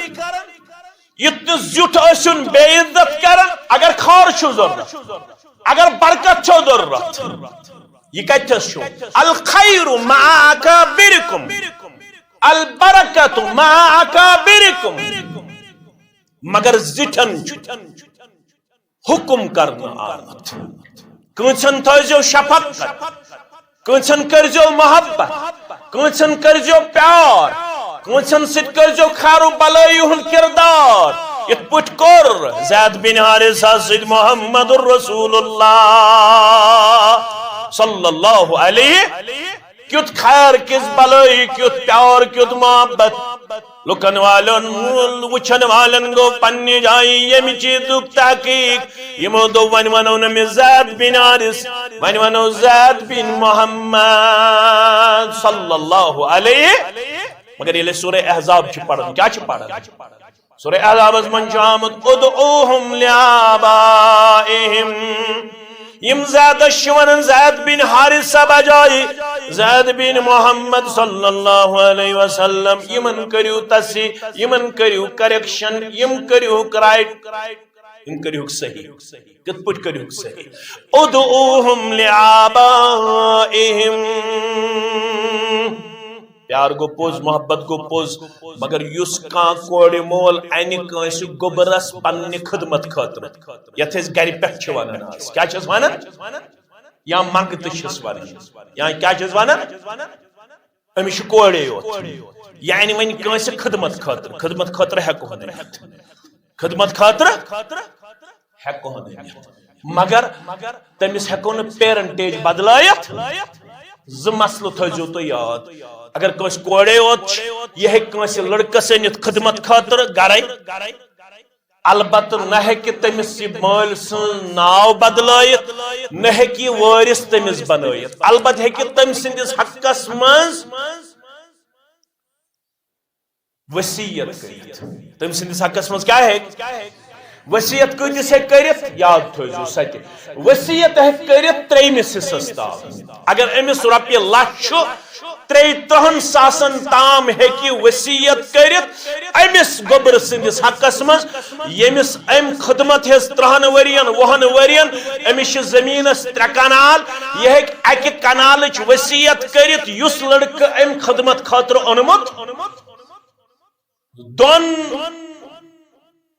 یُتھ نہٕ زیُٹھ ٲسِن بے عزت کران۔ اگر خٲر چھُو ضروٗرت، اگر برکت چھو ضروٗرت، یہِ کتہِ تھس چھُ؟ الخیر مع اکابرکم، البرکت مع اکابرکم۔ مگر زِٹھٮ۪ن چھُ حکم کرنہٕ آمُت۔ کٲنٛسن تھٲیزیو شفقت، کٲنٛسن کٔرزیو محبت، کٲنٛسن کٔرزیو پیار، کٲنٛسن سۭتۍ کٔرزیو خیر و بلٲیی ہُنٛد کردار۔ یِتھ پٲٹھۍ کوٚر زید بن حارثہ سۭتۍ محمد رسول اللہ صلی اللہ علیہ۔ کیُتھ خیر، کِژھ بلٲیی، کیُتھ پیار، کیُتھ محبت۔ لُکن والٮ۪ن، وٕچھن والٮ۪ن گوٚو پننہِ جایہِ ییٚمہِ چیٖزُک تحقیق۔ یِمو دوٚپ، وۄنۍ ونو نہٕ أمِس زید بن حارث، وۄنۍ ونو زید بن محمد صلی اللہ علیہ۔ مگر ییٚلہِ أسۍ سورہ احزاب چھِ پران، کیٛاہ چھِ پران؟ سورہ احزابس منٛز چھُ آمُت، ادعوہم لآبائہم۔ یِم زیدس چھِ ونان زید بن حارثہ بجایہِ زید بن محمد صلی اللہ علیہ وسلم۔ یِمن کٔرِو تصحیح، یِمن کٔرِو correction، یِم کٔرِہُکھ right، یِم کٔرِہُکھ صحیح۔ کِتھ پٲٹھۍ کٔرِہُکھ صحیح؟ ادعوہم لآبائہم۔ پیار گوٚو پوٚز، محبت گوٚو پوٚز، مگر یُس کانٛہہ کورِ مول انہِ کٲنٛسہِ گوٚبرس پننہِ خدمت خٲطرٕ، یتھ أسۍ گرِ پٮ۪ٹھ چھِ ونان آز، کیٛاہ چھِس ونان؟ یا منٛگتہٕ چھِس ونان، یا کیٛاہ چھِس ونان؟ أمِس چھُ کورے یوت، یعنی وۄنۍ کٲنٛسہِ خدمت خٲطرٕ، خدمت خٲطرٕ ہٮ۪کو نہٕ أنِتھ۔ خدمت خٲطرٕ ہٮ۪کو نہٕ أنِتھ۔ مگر تٔمِس ہٮ۪کو نہٕ parentage بدلٲیِتھ۔ زٕ مسلہٕ تھٲیزیو تُہۍ یاد۔ اگر کٲنٛسہِ کورے یوت چھِ، یہِ ہیٚکہِ کٲنٛسہِ لڑکس أنِتھ خدمت خٲطرٕ گرے۔ البتہٕ نہ ہیٚکہِ تٔمِس یہِ مٲلۍ سٕنٛز ناو بدلٲیِتھ، نہ ہیٚکہِ یہِ وٲرِث تٔمِس بنٲیِتھ۔ البتہٕ ہیٚکہِ تٔمۍ سٕنٛدِس حقس منٛز وصیت کٔرِتھ۔ تٔمۍ سٕنٛدِس حقس منٛز کیٛاہ ہیٚکہِ؟ وصیت کۭتِس ہیٚکہِ کٔرِتھ؟ یاد تھٲیزیو سۄ تہِ۔ وصیت ہیٚکہِ کٔرِتھ ترٛیٚیمِس حصس تام۔ اگر أمِس رۄپیہِ لچھ چھُ، ترٛے ترٕہن ساسن تام ہیٚکہِ وصیت کٔرِتھ أمِس گوٚبرٕ سٕنٛدِس حقس منٛز، ییٚمِس أمۍ خدمت ہیٚژ ترٕہن ؤرین، وُہن ؤرین، أمِس چھِ زٔمیٖنس ترٛےٚ کنال، یہِ ہیٚکہِ اَکہِ کنالٕچ وصیت کٔرِتھ، یُس لڑکہٕ أمۍ خدمت خٲطرٕ اوٚنمُت۔ دۄن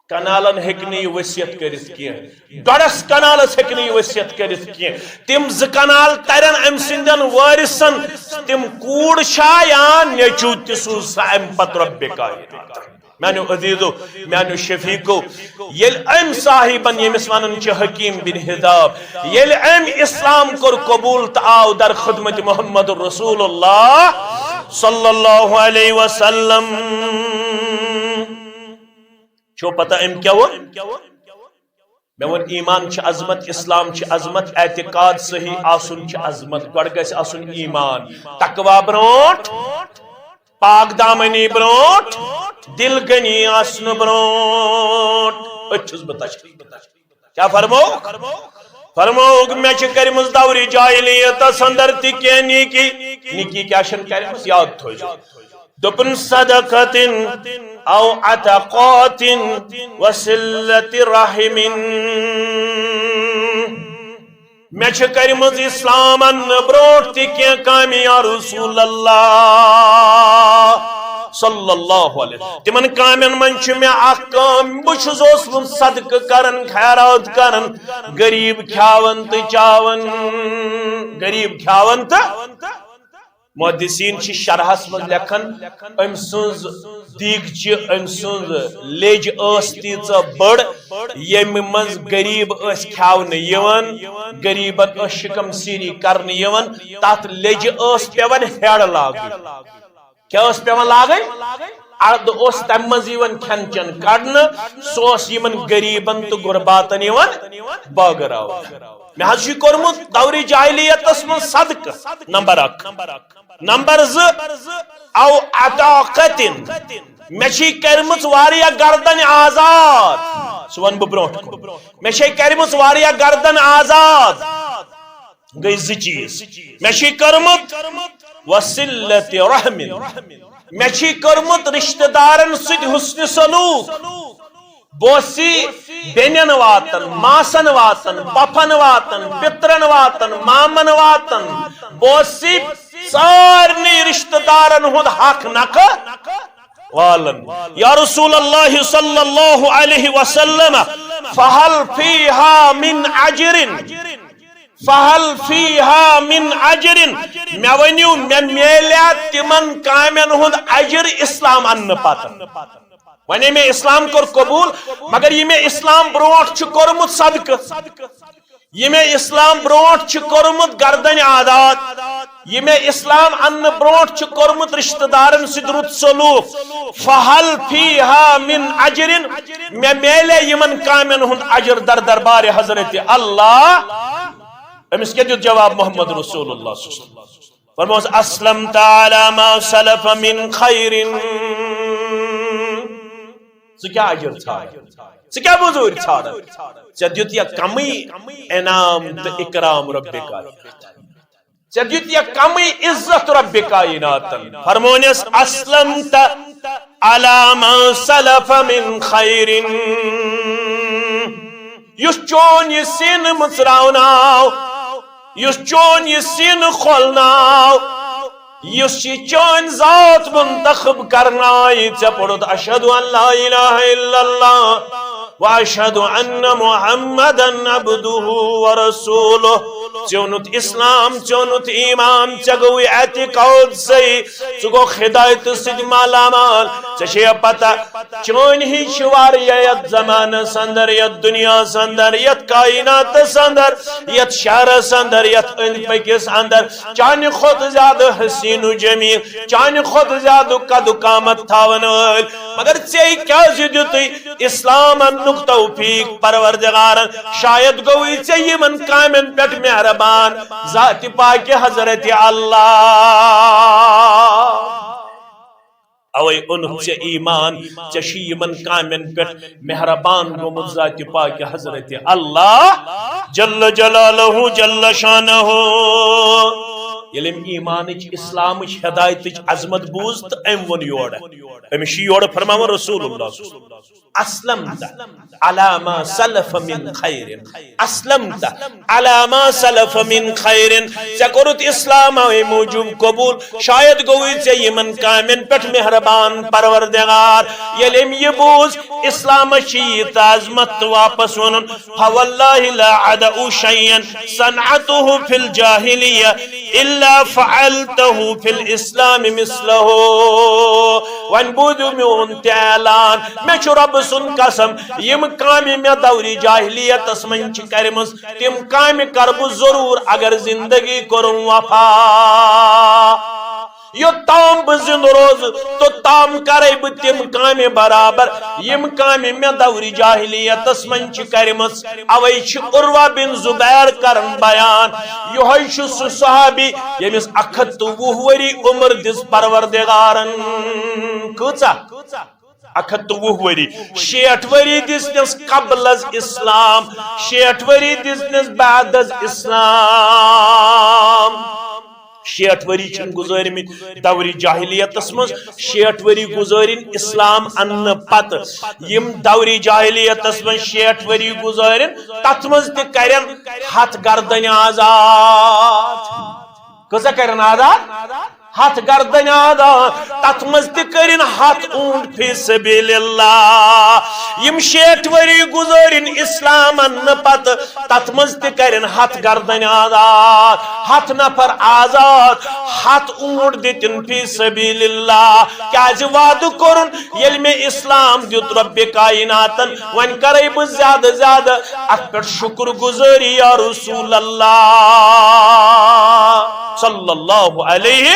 کنالن ہیٚکہِ نہٕ یہِ وصیت کٔرِتھ کینٛہہ، ڈۄڈس کنالس ہیٚکہِ نہٕ یہِ وصیت کٔرِتھ کینٛہہ۔ تِم زٕ کنال ترن أمۍ سٕنٛدٮ۪ن وٲرثن، تِم کوٗر چھا یا نیٚچو، تہِ سوٗز سا اَمہِ پتہٕ رۄبِ کائنات۔ میانیو عزیزو، میانیو شفیقو، ییٚلہِ أمۍ صاحبن، ییٚمِس ونان چھِ حکیم بن حزام، ییٚلہِ أمۍ اسلام کوٚر قبول تہٕ آو در خدمت محمد رسول اللہ صلی اللہ علیہ وسلم، چھو پتہ أمۍ کیٛاہ ووٚن؟ مےٚ ووٚن، ایمان چھِ عظمت، اسلام چھِ عظمت، اعتقاد صحیح آسُن چھِ عظمت۔ گۄڈٕ گژھِ آسُن ایمان، تقوی برونٛٹھ، پاک دامنی برونٛٹھ، دل غنی آسنہٕ برونٛٹھ۔ أتھۍ چھُس بہٕ تشریح۔ کیٛاہ فرمووُکھ؟ فرمووُکھ، مےٚ چھِ کٔرمٕژ دورِ جاہلیتس اندر تہِ کینٛہہ نیکی۔ نیکی کیٛاہ چھَنہٕ کٔرمٕژ؟ یاد تھٲوزیو۔ دوٚپُن، صدقة أو عتقات وصلة رحم۔ مےٚ چھِ کٔرمٕژ اسلام اننہٕ برونٛٹھ تہِ کینٛہہ کامہِ، یا رسول اللہ صلی اللہ علیہ وسلم۔ تِمن کامٮ۪ن منٛز چھِ مےٚ اکھ کٲم، بہٕ چھُس اوسمُت صدقہٕ کران، خیرات کران، غریب کھیاوان تہٕ چاوان، غریب کھیاوان تہٕ محدثین چھِ شرحس منٛز لیکھان، أمۍ سٕنٛز دیٖگچہِ، أمۍ سٕنٛز لیٚج ٲس تیٖژاہ بٔڑ، ییٚمہِ منٛز غریٖب ٲسۍ کھیاونہٕ یِوان، غریٖبن ٲس شِکم سیٖری کرنہٕ یِوان، تتھ لیٚجہِ ٲس پٮ۪وان ہیڑ لاگٕنۍ۔ کیٛاہ ٲس پٮ۪وان لاگٕنۍ؟ اَدٕ اوس تَمہِ منٛز یِوان کھٮ۪ن چٮ۪ن کڑنہٕ، سُہ اوس یِمن غریٖبن تہٕ غرباتن یِوان بٲگراونہٕ۔ مےٚ حظ چھُ یہِ کوٚرمُت دورِ جاہلیتس منٛز صدقہٕ، نمبر اکھ۔ نمبر زٕ، او عتاقتن، مےٚ چھِ کٔرمٕژ واریاہ گردن آزاد، سُہ وَنہٕ بہٕ برونٛٹھ کُن۔ مےٚ چھِ کٔرمٕژ واریاہ گردن آزاد، گٔے زٕ چیٖز۔ مےٚ چھِ کٔرمٕژ وصلت رحم، مےٚ چھِ کٔرمٕژ رشتہٕ دارن سۭتۍ حسن سلوک۔ بہٕ اوسُس بیٚنٮ۪ن واتان، ماسن واتان، پۄپھن واتان، پِترن واتان، مامن واتان۔ بہٕ اوسُس سارنٕے رشتہٕ دارن ہُنٛد حق نکھٕ والان۔ یا رسول اللہ صلی اللہ علیہ وسلم، فہل فیہا من اجر؟ فہل فیہا من اجر؟ مےٚ ؤنِو، مےٚ میلیا تِمن کامٮ۪ن ہُنٛد اجر اسلام اننہٕ پتہٕ؟ وۄنۍ مےٚ اسلام کوٚر قبول، مگر یہِ مےٚ اسلام برونٛٹھ چھُ کوٚرمُت صدقہٕ، یہِ مےٚ اسلام برونٛٹھ چھُ کوٚرمُت گردن آزاد، یہِ مےٚ اسلام اننہٕ برونٛٹھ چھُ کوٚرمُت رشتہٕ دارن سۭتۍ رُت سلوک، فہل فیہا من اجر؟ مےٚ میلے یِمن کامٮ۪ن ہُنٛد اجر در دربارِ حضرت اللہ؟ أمِس کیٛاہ دیُت جواب محمد رسول اللہ صلی اللہ علیہ وسلم؟ فرموس، اسلمت علی ما سلف من خیر۔ ژٕ کیٛاہ اجر ژھانڈان؟ ژٕ کیٛاہ مٔزوٗرۍ ژھانڈان؟ ژےٚ دیُت یا کمٕے انعام تہٕ اکرام رۄبِ کائنات؟ ژےٚ دیُت یا کمٕے عزت رۄبِ کائناتن؟ فرمونس، اسلمت علی ما سلف من خیر۔ یُس چون یہِ سینہٕ مٕژراوناو، یُس چون یہِ سینہٕ کھولناو، یُس یہِ چٲنۍ ذات منتخب کرنایہِ، ژےٚ پوٚرُتھ اشہد ان لا الہ الا اللہ و اشہد ان محمدا عبدہ و رسولہ۔ ژےٚ اوٚنُتھ اسلام، ژےٚ اوٚنُتھ ایمان، ژےٚ گوٚوُے اعتقاد صحیح، ژٕ گوٚکھ ہدایتہٕ سۭتۍ مالا مال۔ ژےٚ چھےٚ پتہ، چٲنۍ ہِش چھِ واریاہ یتھ زمانس اندر، یتھ دُنیاہس اندر، یتھ کائناتس اندر، یتھ شہرس اندر، یتھ أنٛدۍ پٔکِس اندر، چانہِ کھۄتہٕ زیادٕ حسین و جمیل، چانہِ کھۄتہٕ زیادٕ قد و قامت تھاون وٲلۍ۔ مگر ژےٚ کیازِ دیُتُے اسلام اننُک توفیق پروردگارن؟ شاید گوٚوُے ژےٚ یِمن کامٮ۪ن پٮ۪ٹھ مہربان ذاتِ پاکہِ حضرت اللہ۔ اوے اوٚنُتھ ژےٚ ایمان، ژےٚ چھُ یِمن کامٮ۪ن پٮ۪ٹھ مہربان گوٚمُت ذاتِ پاکہِ حضرت اللہ جل جلالہ جل شانہ۔ ییٚلہِ أمۍ ایمانٕچ، اسلامٕچ، ہدایتٕچ عظمت بوٗز تہٕ أمۍ ووٚن یورٕ، أمِس چھُ یورٕ فرماوان رسول اللہ، اسلمت علی ما سلف من خیر، اسلمت علی ما سلف من خیر، ژےٚ کوٚرُتھ اسلام اوے موٗجوٗب قبوٗل، شاید گوٚوُے ژےٚ یِمن کامٮ۪ن پٮ۪ٹھ مہربان پروردگار۔ ییٚلہِ أمۍ یہِ بوٗز، اسلامس چھِ ییٖژ عظمت تہٕ واپس ووٚنُن، فواللہ لا ادع شیئا صنعته فی الجاہلیہ الا فعلته فی الاسلام مثلہ۔ وۄنۍ بوٗزِو میون تہِ اعلان، مےٚ چھُ رۄبہٕ سُنٛد قسم، یِم کامہِ مےٚ دورِ جاہلیتس منٛز چھِ کرِمٕژ، تِم کامہِ کرٕ بہٕ ضروٗر اگر زندگی کوٚرُم وفا۔ یوٚتام بہٕ زِندٕ روزٕ، توٚتام کرے بہٕ تِم کامہِ برابر، یِم کامہِ مےٚ دورِ جاہلیتس منٛز چھِ کرِمٕژ۔ اوے چھِ عروہ بن زبیر کران بیان، یِہوٚے چھُ سُہ صحابی ییٚمِس اکھ ہتھ تہٕ وُہ ؤری عمر دِژ پروردگارن۔ کۭژاہ؟ اکھ ہتھ تہٕ وُہ ؤری۔ شیٹھ ؤری دِژنس قبل از اسلام، شیٹھ ؤری دِژنس بعد از اسلام۔ شیٹھ ؤری چھِن گُزٲرمٕتۍ دورِ جاہلیتس منٛز، شیٹھ ؤری گُزٲرِن اسلام اننہٕ پتہٕ۔ یِم دورِ جاہلیتس منٛز شیٹھ ؤری گُزٲرِن، تتھ منٛز تہِ کرن ہتھ گردنہِ آزاد۔ کۭژاہ کرن آزاد؟ ہتھ گردنہِ آزاد۔ تتھ منٛز تہِ کرن ہتھ اونٹ فی سبیل اللہ۔ یِم شیٹھ ؤری گُزٲرِن اسلام اننہٕ پتہٕ، تتھ منٛز تہِ کرن ہتھ گردنہِ آزاد، ہتھ نفر آزاد، ہتھ اونٹ دِتن فی سبیل اللہ۔ کیازِ وعدٕ کوٚرُن، ییٚلہِ مےٚ اسلام دیُت رۄبِ کایناتن، وۄنۍ کرے بہٕ زیادٕ زیادٕ اتھ پٮ۪ٹھ شُکر گُزٲری یا رسول اللہ صلی اللہ علیہ۔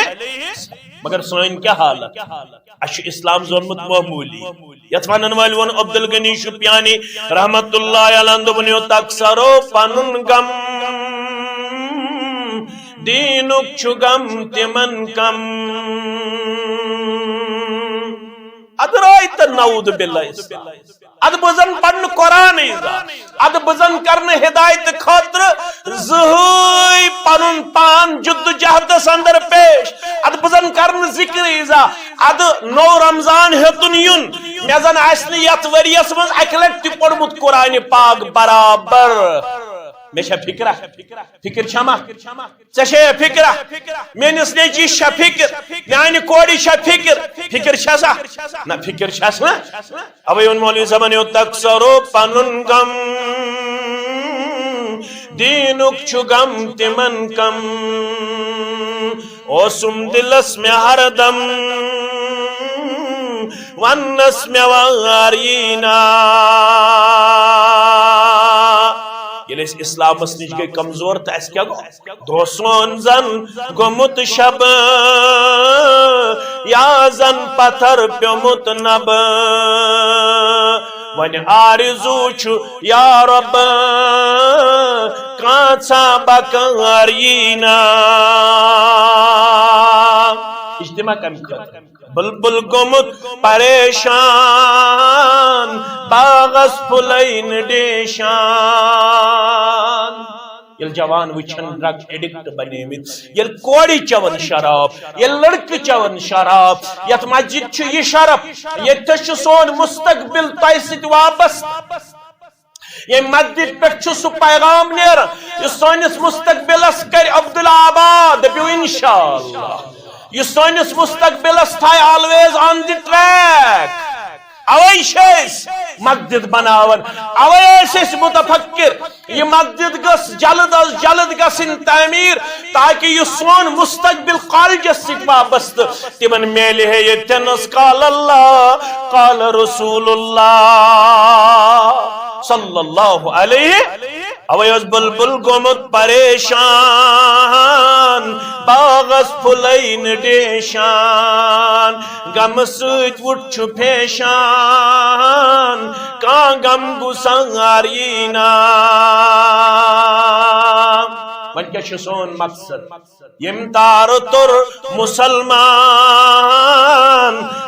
مگر سٲنۍ کیٛاہ حالت؟ اسہِ چھُ اسلام زونمُت معموٗلی۔ یتھ ونن وٲلۍ ووٚن عبدالغنی شُپیانی رحمت اللہ علیہ، دوٚپُن، یوٚت اکثرو پنُن غم، دیٖنُک چھُ غم تِمن کم۔ ادٕ راے تہٕ نعوذ باللہ اسلام۔ ادٕ بہٕ زن پرنہٕ قرآنٕے زانٛہہ۔ ادٕ بہٕ زن کرنہٕ ہدایتہٕ خٲطرٕ زٕہٕے پنُن پان جدوجہدس اندر پیش۔ ادٕ بہٕ زن کرنہٕ ذکرٕے زانٛہہ۔ ادٕ نوٚو رمضان ہیوٚتُن یُن۔ مےٚ زن آسہِ نہٕ یتھ ؤرۍیس منٛز اکہِ لٹہِ تہِ پوٚرمُت قرآنِ پاک برابر۔ مےٚ چھا فکرا؟ فکر چھما؟ ژےٚ چھے فکرا؟ میٲنِس نیٚچوِس چھا فکر؟ میانہِ کورِ چھا فکر؟ فکر چھسا؟ نہ، فکر چھس نہ۔ اوے ووٚن مولوی صٲبن، یوٚت اکثرو پنُن غم، دیٖنُک چھُ غم تِمن کم۔ اوسُم دِلس مےٚ ہردم، وننس مےٚ وار یی نا۔ ییٚلہِ أسۍ اسلامس نِش گٔے کمزور، تہٕ اسہِ کیٛاہ گوٚو؟ دۄہ سون زن گوٚمُت شب، یا زن پتھر پیوٚمُت نب۔ وۄنۍ آرزو چھُ یا رب، کانٛژھا بکار یی نا۔ اجتماع کمہِ خٲطرٕ؟ بلبل گوٚمُت پریشان، باغس پھُلے نہٕ ڈیشان۔ ییٚلہِ جوان وٕچھن ڈرگ ایڈکٹ بنیمٕتۍ، ییٚلہِ کورِ چٮ۪ون شراب، ییٚلہِ لڑکہٕ چٮ۪ون شراب، یتھ مسجد چھُ یہِ شرف، ییٚتہِ چھُ سون مستقبل تۄہہِ سۭتۍ وابستہٕ۔ ییٚمہِ مسجد پٮ۪ٹھ چھُ سُہ پیغام نیران یُس سٲنِس مستقبلس کرِ عبدالآباد، دٔپِو انشاءاللہ۔ یُس سٲنِس مستقبلس تھایہِ always on the track۔ اوے چھِ أسۍ مسجد بناوان، اوے ٲسۍ أسۍ متفکر۔ یہِ مسجد گٔژھ جلد از جلد گژھٕنۍ تعمیٖر، تاکہ یُس سون مستقبل کالجس سۭتۍ وابستہٕ، تِمن میلہِ ہے ییٚتٮ۪نس قال اللہ، قال رسول اللہ صلی اللہ علیہ۔ اوے اوس بلبل گوٚمُت پریشان، باغس پھُلے نہٕ ڈیشان، غمہٕ سۭتۍ وُٹھ چھُ پھیشان، کانٛہہ غم گُسار یی نا۔ وۄنۍ کیٛاہ چھُ سون مقصد؟ ییٚمۍ تارٕ توٚر مُسلمان،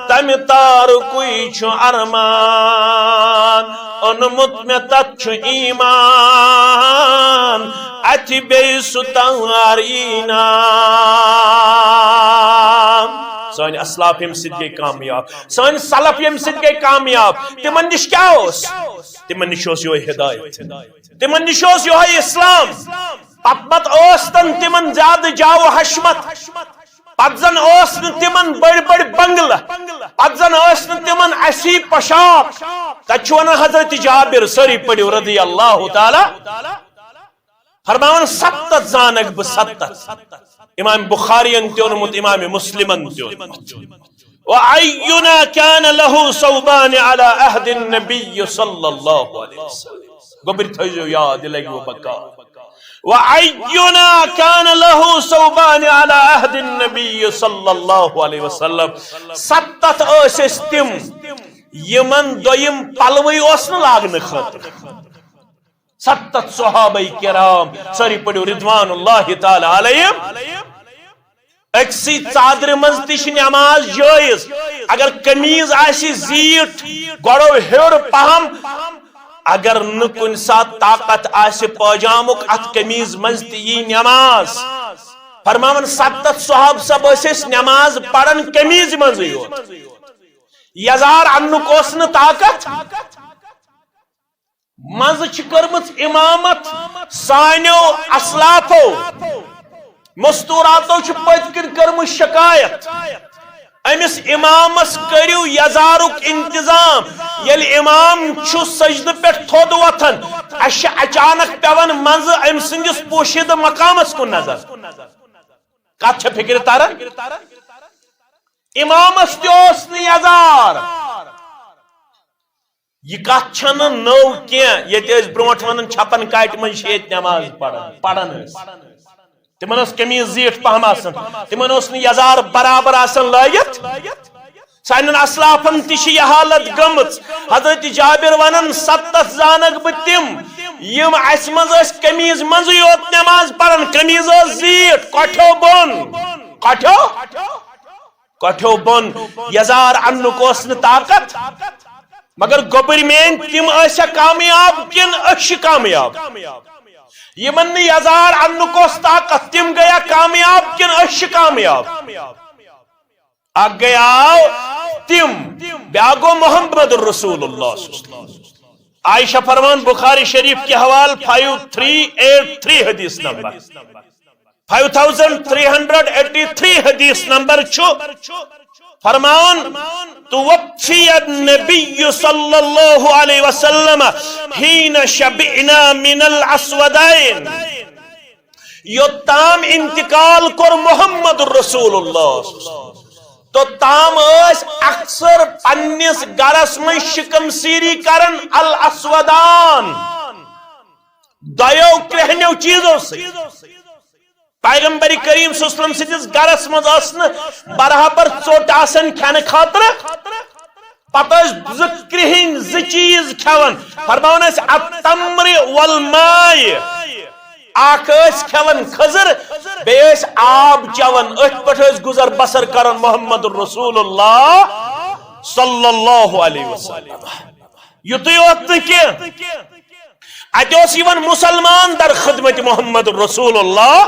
تَمہِ تارُکُے چھُ ارمان۔ اوٚنمُت مےٚ تَتھ چھُ ایمان، اتہِ بیٚیہِ سُہ تار ایٖنا۔ سٲنۍ اسلاف ییٚمہِ سۭتۍ گٔے کامیاب، سٲنۍ سلف ییٚمہِ سۭتۍ گٔے کامیاب، تِمن نِش کیٛاہ اوس؟ تِمن نِش اوس یِہوٚے ہدایت، تِمن نِش اوس یِہوٚے اسلام۔ پتہٕ پتہٕ اوس تن تِمن زیادٕ جاو و حشمت، پتہٕ زن اوس نہٕ تِمن بٔڑۍ بٔڑۍ بنگلہٕ، پتہٕ زن ٲسۍ نہٕ تِمن اسی پۄشاک۔ تتہِ چھُ ونان حضرت جابر، سٲری پٔرِو، رضی اللہ تعالیٰ، فرماوان، ستتھ زانکھ بہٕ، ستتھ۔ امام بخارین تہِ اوٚنمُت، امام مسلمن تہِ اوٚنمُت۔ وأينا كان له ثوبان على عهد النبي صلى الله عليه وسلم۔ گوٚبرۍ تھٲیزیو یاد، یہِ لگہِ وۄنۍ بکار۔ وأينا كان له ثوبان على عهد النبي صلى الله عليه وسلم۔ ستتھ ٲسۍ أسۍ تِم، یِمن دوٚیِم پلوٕے اوس نہٕ لاگنہٕ خٲطرٕ۔ ستتھ صحابہ کرام، سٲری پٔرِو، رضوان اللہ تعالیٰ علیہم۔ أکسٕے ژادرِ منٛز تہِ چھِ نماز جٲیز۔ اگر قمیٖض آسہِ زیٖٹھ، گۄڈو ہیوٚر پہم، اگر نہٕ کُنہِ ساتہٕ طاقت آسہِ پٲجامُک، اتھ قمیٖض منٛز تہِ یی نماز۔ فرماوان، ستتھ صحابہٕ سب ٲسۍ أسۍ نماز پران قمیٖض منٛزٕے یوت۔ یزار اننُک اوس نہٕ طاقت۔ منٛزٕ چھِ کٔرمٕژ امامت سانیو اسلافو، مستوراتو چھِ پٔتۍ کِنۍ کٔرمٕژ شکایت، أمِس امامس کٔرِو یزارُک انتظام۔ ییٚلہِ امام چھُ سجدٕ پٮ۪ٹھ تھوٚد وۄتھان، اسہِ چھِ اچانک پٮ۪وان منٛزٕ أمۍ سٕنٛدِس پوشیدٕ مقامس کُن نظر۔ کتھ چھےٚ فکرِ تران؟ امامس تہِ اوس نہٕ یزار۔ یہِ کتھ چھنہٕ نٔو کینٛہہ، ییٚتہِ ٲسۍ برونٛٹھ ونان چھپن کاٹہِ منٛز چھِ ییٚتہِ نماز پران، پران ٲسۍ۔ تِمن ٲس قمیٖض زیٖٹھ پہم آسان، تِمن اوس نہٕ یزار برابر آسان لٲگِتھ۔ سانٮ۪ن اسلافن تہِ چھِ یہِ حالت گٔمٕژ۔ حضرت جابر ونان، ستتھ زانکھ بہٕ تِم، یِم اسہِ منٛز ٲسۍ قمیٖض منٛزٕے یوت نماز پران، قمیٖض ٲس زیٖٹھ، کۄٹھیو بۄن، کۄٹھیو، کۄٹھیو بۄن۔ یزار اننُک اوس نہٕ طاقت۔ مگر گوٚبٕرۍ میٲنۍ، تِم ٲسیا کامیاب کِنہٕ أسۍ چھِ کامیاب؟ یِمن نہٕ یزار اننُک اوس طاقت، تِم گٔیا کامیاب کِنہٕ أسۍ چھِ کامیاب؟ اکھ گٔیاو تِم، بیاکھ گوٚو محمد رسول اللہ صلی اللہ علیہ وسلم۔ عائشہ فرمان، بخاری شریف کے حوال فائیو تھری ایٹ تھری حدیث number. Five thousand three hundred eighty three حدیث نمبر چھُ فرمان، توفی النبی صلی اللہ علیہ وسلم حین شبعنا من الاسودین۔ یوٚتام انتقال کوٚر محمد رسول اللہ، توٚتام ٲسۍ اکثر پننِس گرس منٛز شکم سیری کران الاسودان، دۄیو کرٛہنیو چیٖزو سۭتۍ۔ پیغمبر کریم صلی اللہ علیہ وسلم سٕنٛدِس گرس منٛز ٲس نہٕ برابر ژوٚٹ آسان کھٮ۪نہٕ خٲطرٕ۔ پتہٕ ٲسۍ زٕ کرٛہِنۍ زٕ چیٖز کھٮ۪وان۔ فرماوان ٲسۍ التمر والماء۔ اکھ ٲسۍ کھٮ۪وان کھٔزٕر، بیٚیہِ ٲسۍ آب چٮ۪وان۔ أتھۍ پٮ۪ٹھ ٲسۍ گُزر بسر کران محمد رسول اللہ صلی اللہ علیہ وسلم۔ یُتُے یوت نہٕ کینٛہہ، اتہِ اوس یِوان مسلمان در خدمت محمد رسول اللہ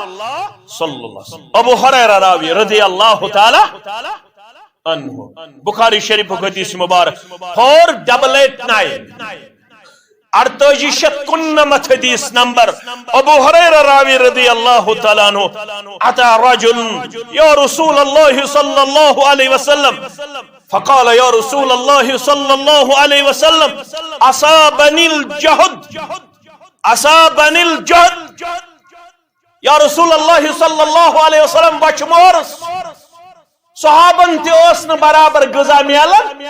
صلی اللہ علیہ وسلم۔ ابو ہریرہ راوی رضی اللہ تعالیٰ عنہ، بخاری شریف حدیث مبارک فور ڈبل ایٹ نائن، اڑتٲجی شیٚتھ کُننمتھ حدیث نمبر۔ ابو ہریرہ راوی رضی اللہ تعالیٰ عنہ، اتى رجل یا رسول اللہ صلی اللہ علیہ وسلم، فقال یا رسول اللہ صلی اللہ علیہ وسلم، اصابنی الجہد، اصابنی الجہد۔ یا رسول اللہ صلی اللہ علیہ وسلم، بچھ مورس۔ صحابن تہِ اوس نہٕ برابر غذا میلان۔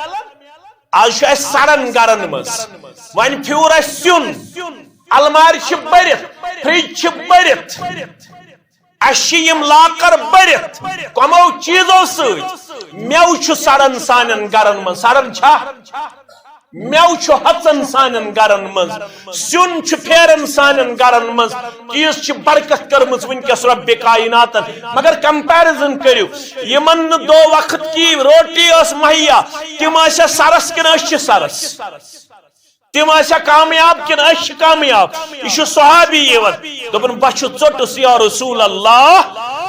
از چھُ اسہِ سڑن گرن منٛز، وۄنۍ پھیوٗر اسہِ سیُن، المارِ چھِ بٔرِتھ، فرج چھِ بٔرِتھ، اسہِ چھِ یِم لاکر بٔرِتھ کمو چیٖزو سۭتۍ۔ مٮ۪وٕ چھُ سڑان سانٮ۪ن گرن منٛز، سڑان چھا؟ مٮ۪وٕ چھُ ہۄژان سانٮ۪ن گرن منٛز، سیُن چھُ پھیران سانٮ۪ن گرن منٛز، چیٖز چھِ برکت کٔرمٕژ وٕنکیٚس رۄبِ کائناتن۔ مگر کمپیرزن کٔرِو، یِمن نہٕ دو وقت کی روٹی ٲس مہیا، تِم ٲسیا سرس کِنہٕ أسۍ چھِ سرس؟ تِم آسیا کامیاب کِنہٕ أسۍ چھِ کامیاب؟ یہِ چھُ صحابی یِوان، دوٚپُن، "بہٕ چھُ ژوٚٹُس یا رسول اللہ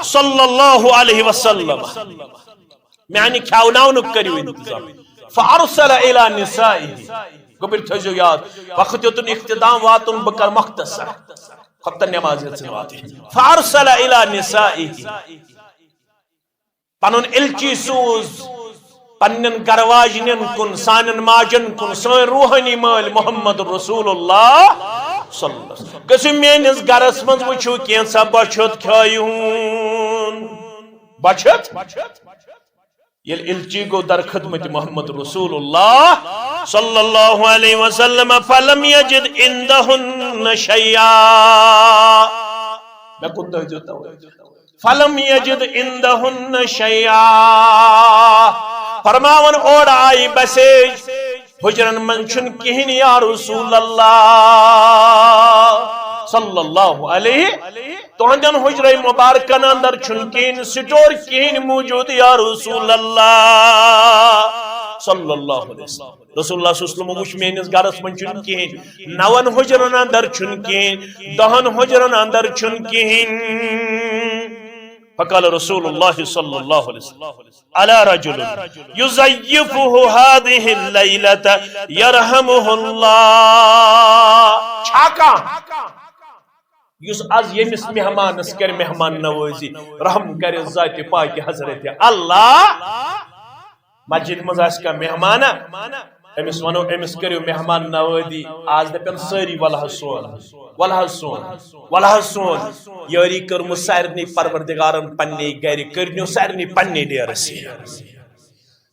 صلی اللہ علیہ وسلم، میانہِ کھیاوناونُک کٔرِو انتظام۔" فارسل الی نسائه۔ گوٚبرۍ تھٲیزیو یاد، وقت یوتُن اختتام واتُن، بہٕ کرٕ مختصر۔ خۄفتن نماز ہیٚژٕن واتٕنۍ۔ فارسل الی نسائه۔ پنُن ایلچی سوز پننٮ۪ن گرٕ واجنٮ۪ن کُن، سانٮ۪ن ماجن کُن، سٲنۍ روحٲنی مٲلۍ محمد رسول اللہ صلی اللہ علیہ وسلم۔ گٔژھِو میٲنِس گرس منٛز، وٕچھِو کینٛژھا بۄچھِ ہوٚت کھیایہِ ہوٗن۔ بۄچھِ ہوٚت؟ ییٚلہِ ایلچی گوٚو در خدمت محمد رسول اللہ صلی اللہ علیہ وسلم، فلم یجد عندہن شیئا۔ مےٚ کُن تھٲیزیو توجہ۔ فلم یجد عندہن شیئا۔ فرماوان اورٕ آیہِ مسیج، حجرن منٛز چھُنہٕ کِہیٖنۍ یا رسول اللہ صلی اللہ علیہ۔ تُہنٛدٮ۪ن حجرے مبارکن اندر چھُنہٕ کِہیٖنۍ، سٹور کِہیٖنۍ موجود یا رسول اللہ صلی اللہ علیہ وسلم۔ رسول اللہ صلی اللہ علیہ وسلم وُچھ میٲنِس گرس منٛز چھُنہٕ کِہیٖنۍ، نون حجرن اندر چھُنہٕ کِہیٖنۍ، دہن حجرن اندر چھُنہٕ کِہیٖنۍ۔ فقال رسول اللہ صلی اللہ علیہ وسلم، الا رجل یضیفہ هذه اللیلۃ یرحمہ اللہ۔ چھا کانٛہہ یُس از ییٚمِس مہمانس کرِ مہمان نوازی، رحم کرِ ذاتِ پاکِ حضرت اللہ۔ مسجد منٛز آسہِ کانٛہہ مہمانہ، أمِس ونو، أمِس کٔرِو مہمان نوازی۔ از دپن سٲری، "ولہٕ حظ سون، ولہٕ حظ سون، ولہٕ حظ سون۔" یٲری کٔرمٕژ سارنٕے پروردگارن پننہِ گرِ، کٔرنیو سارنٕے پننہِ ڈیرس یہِ۔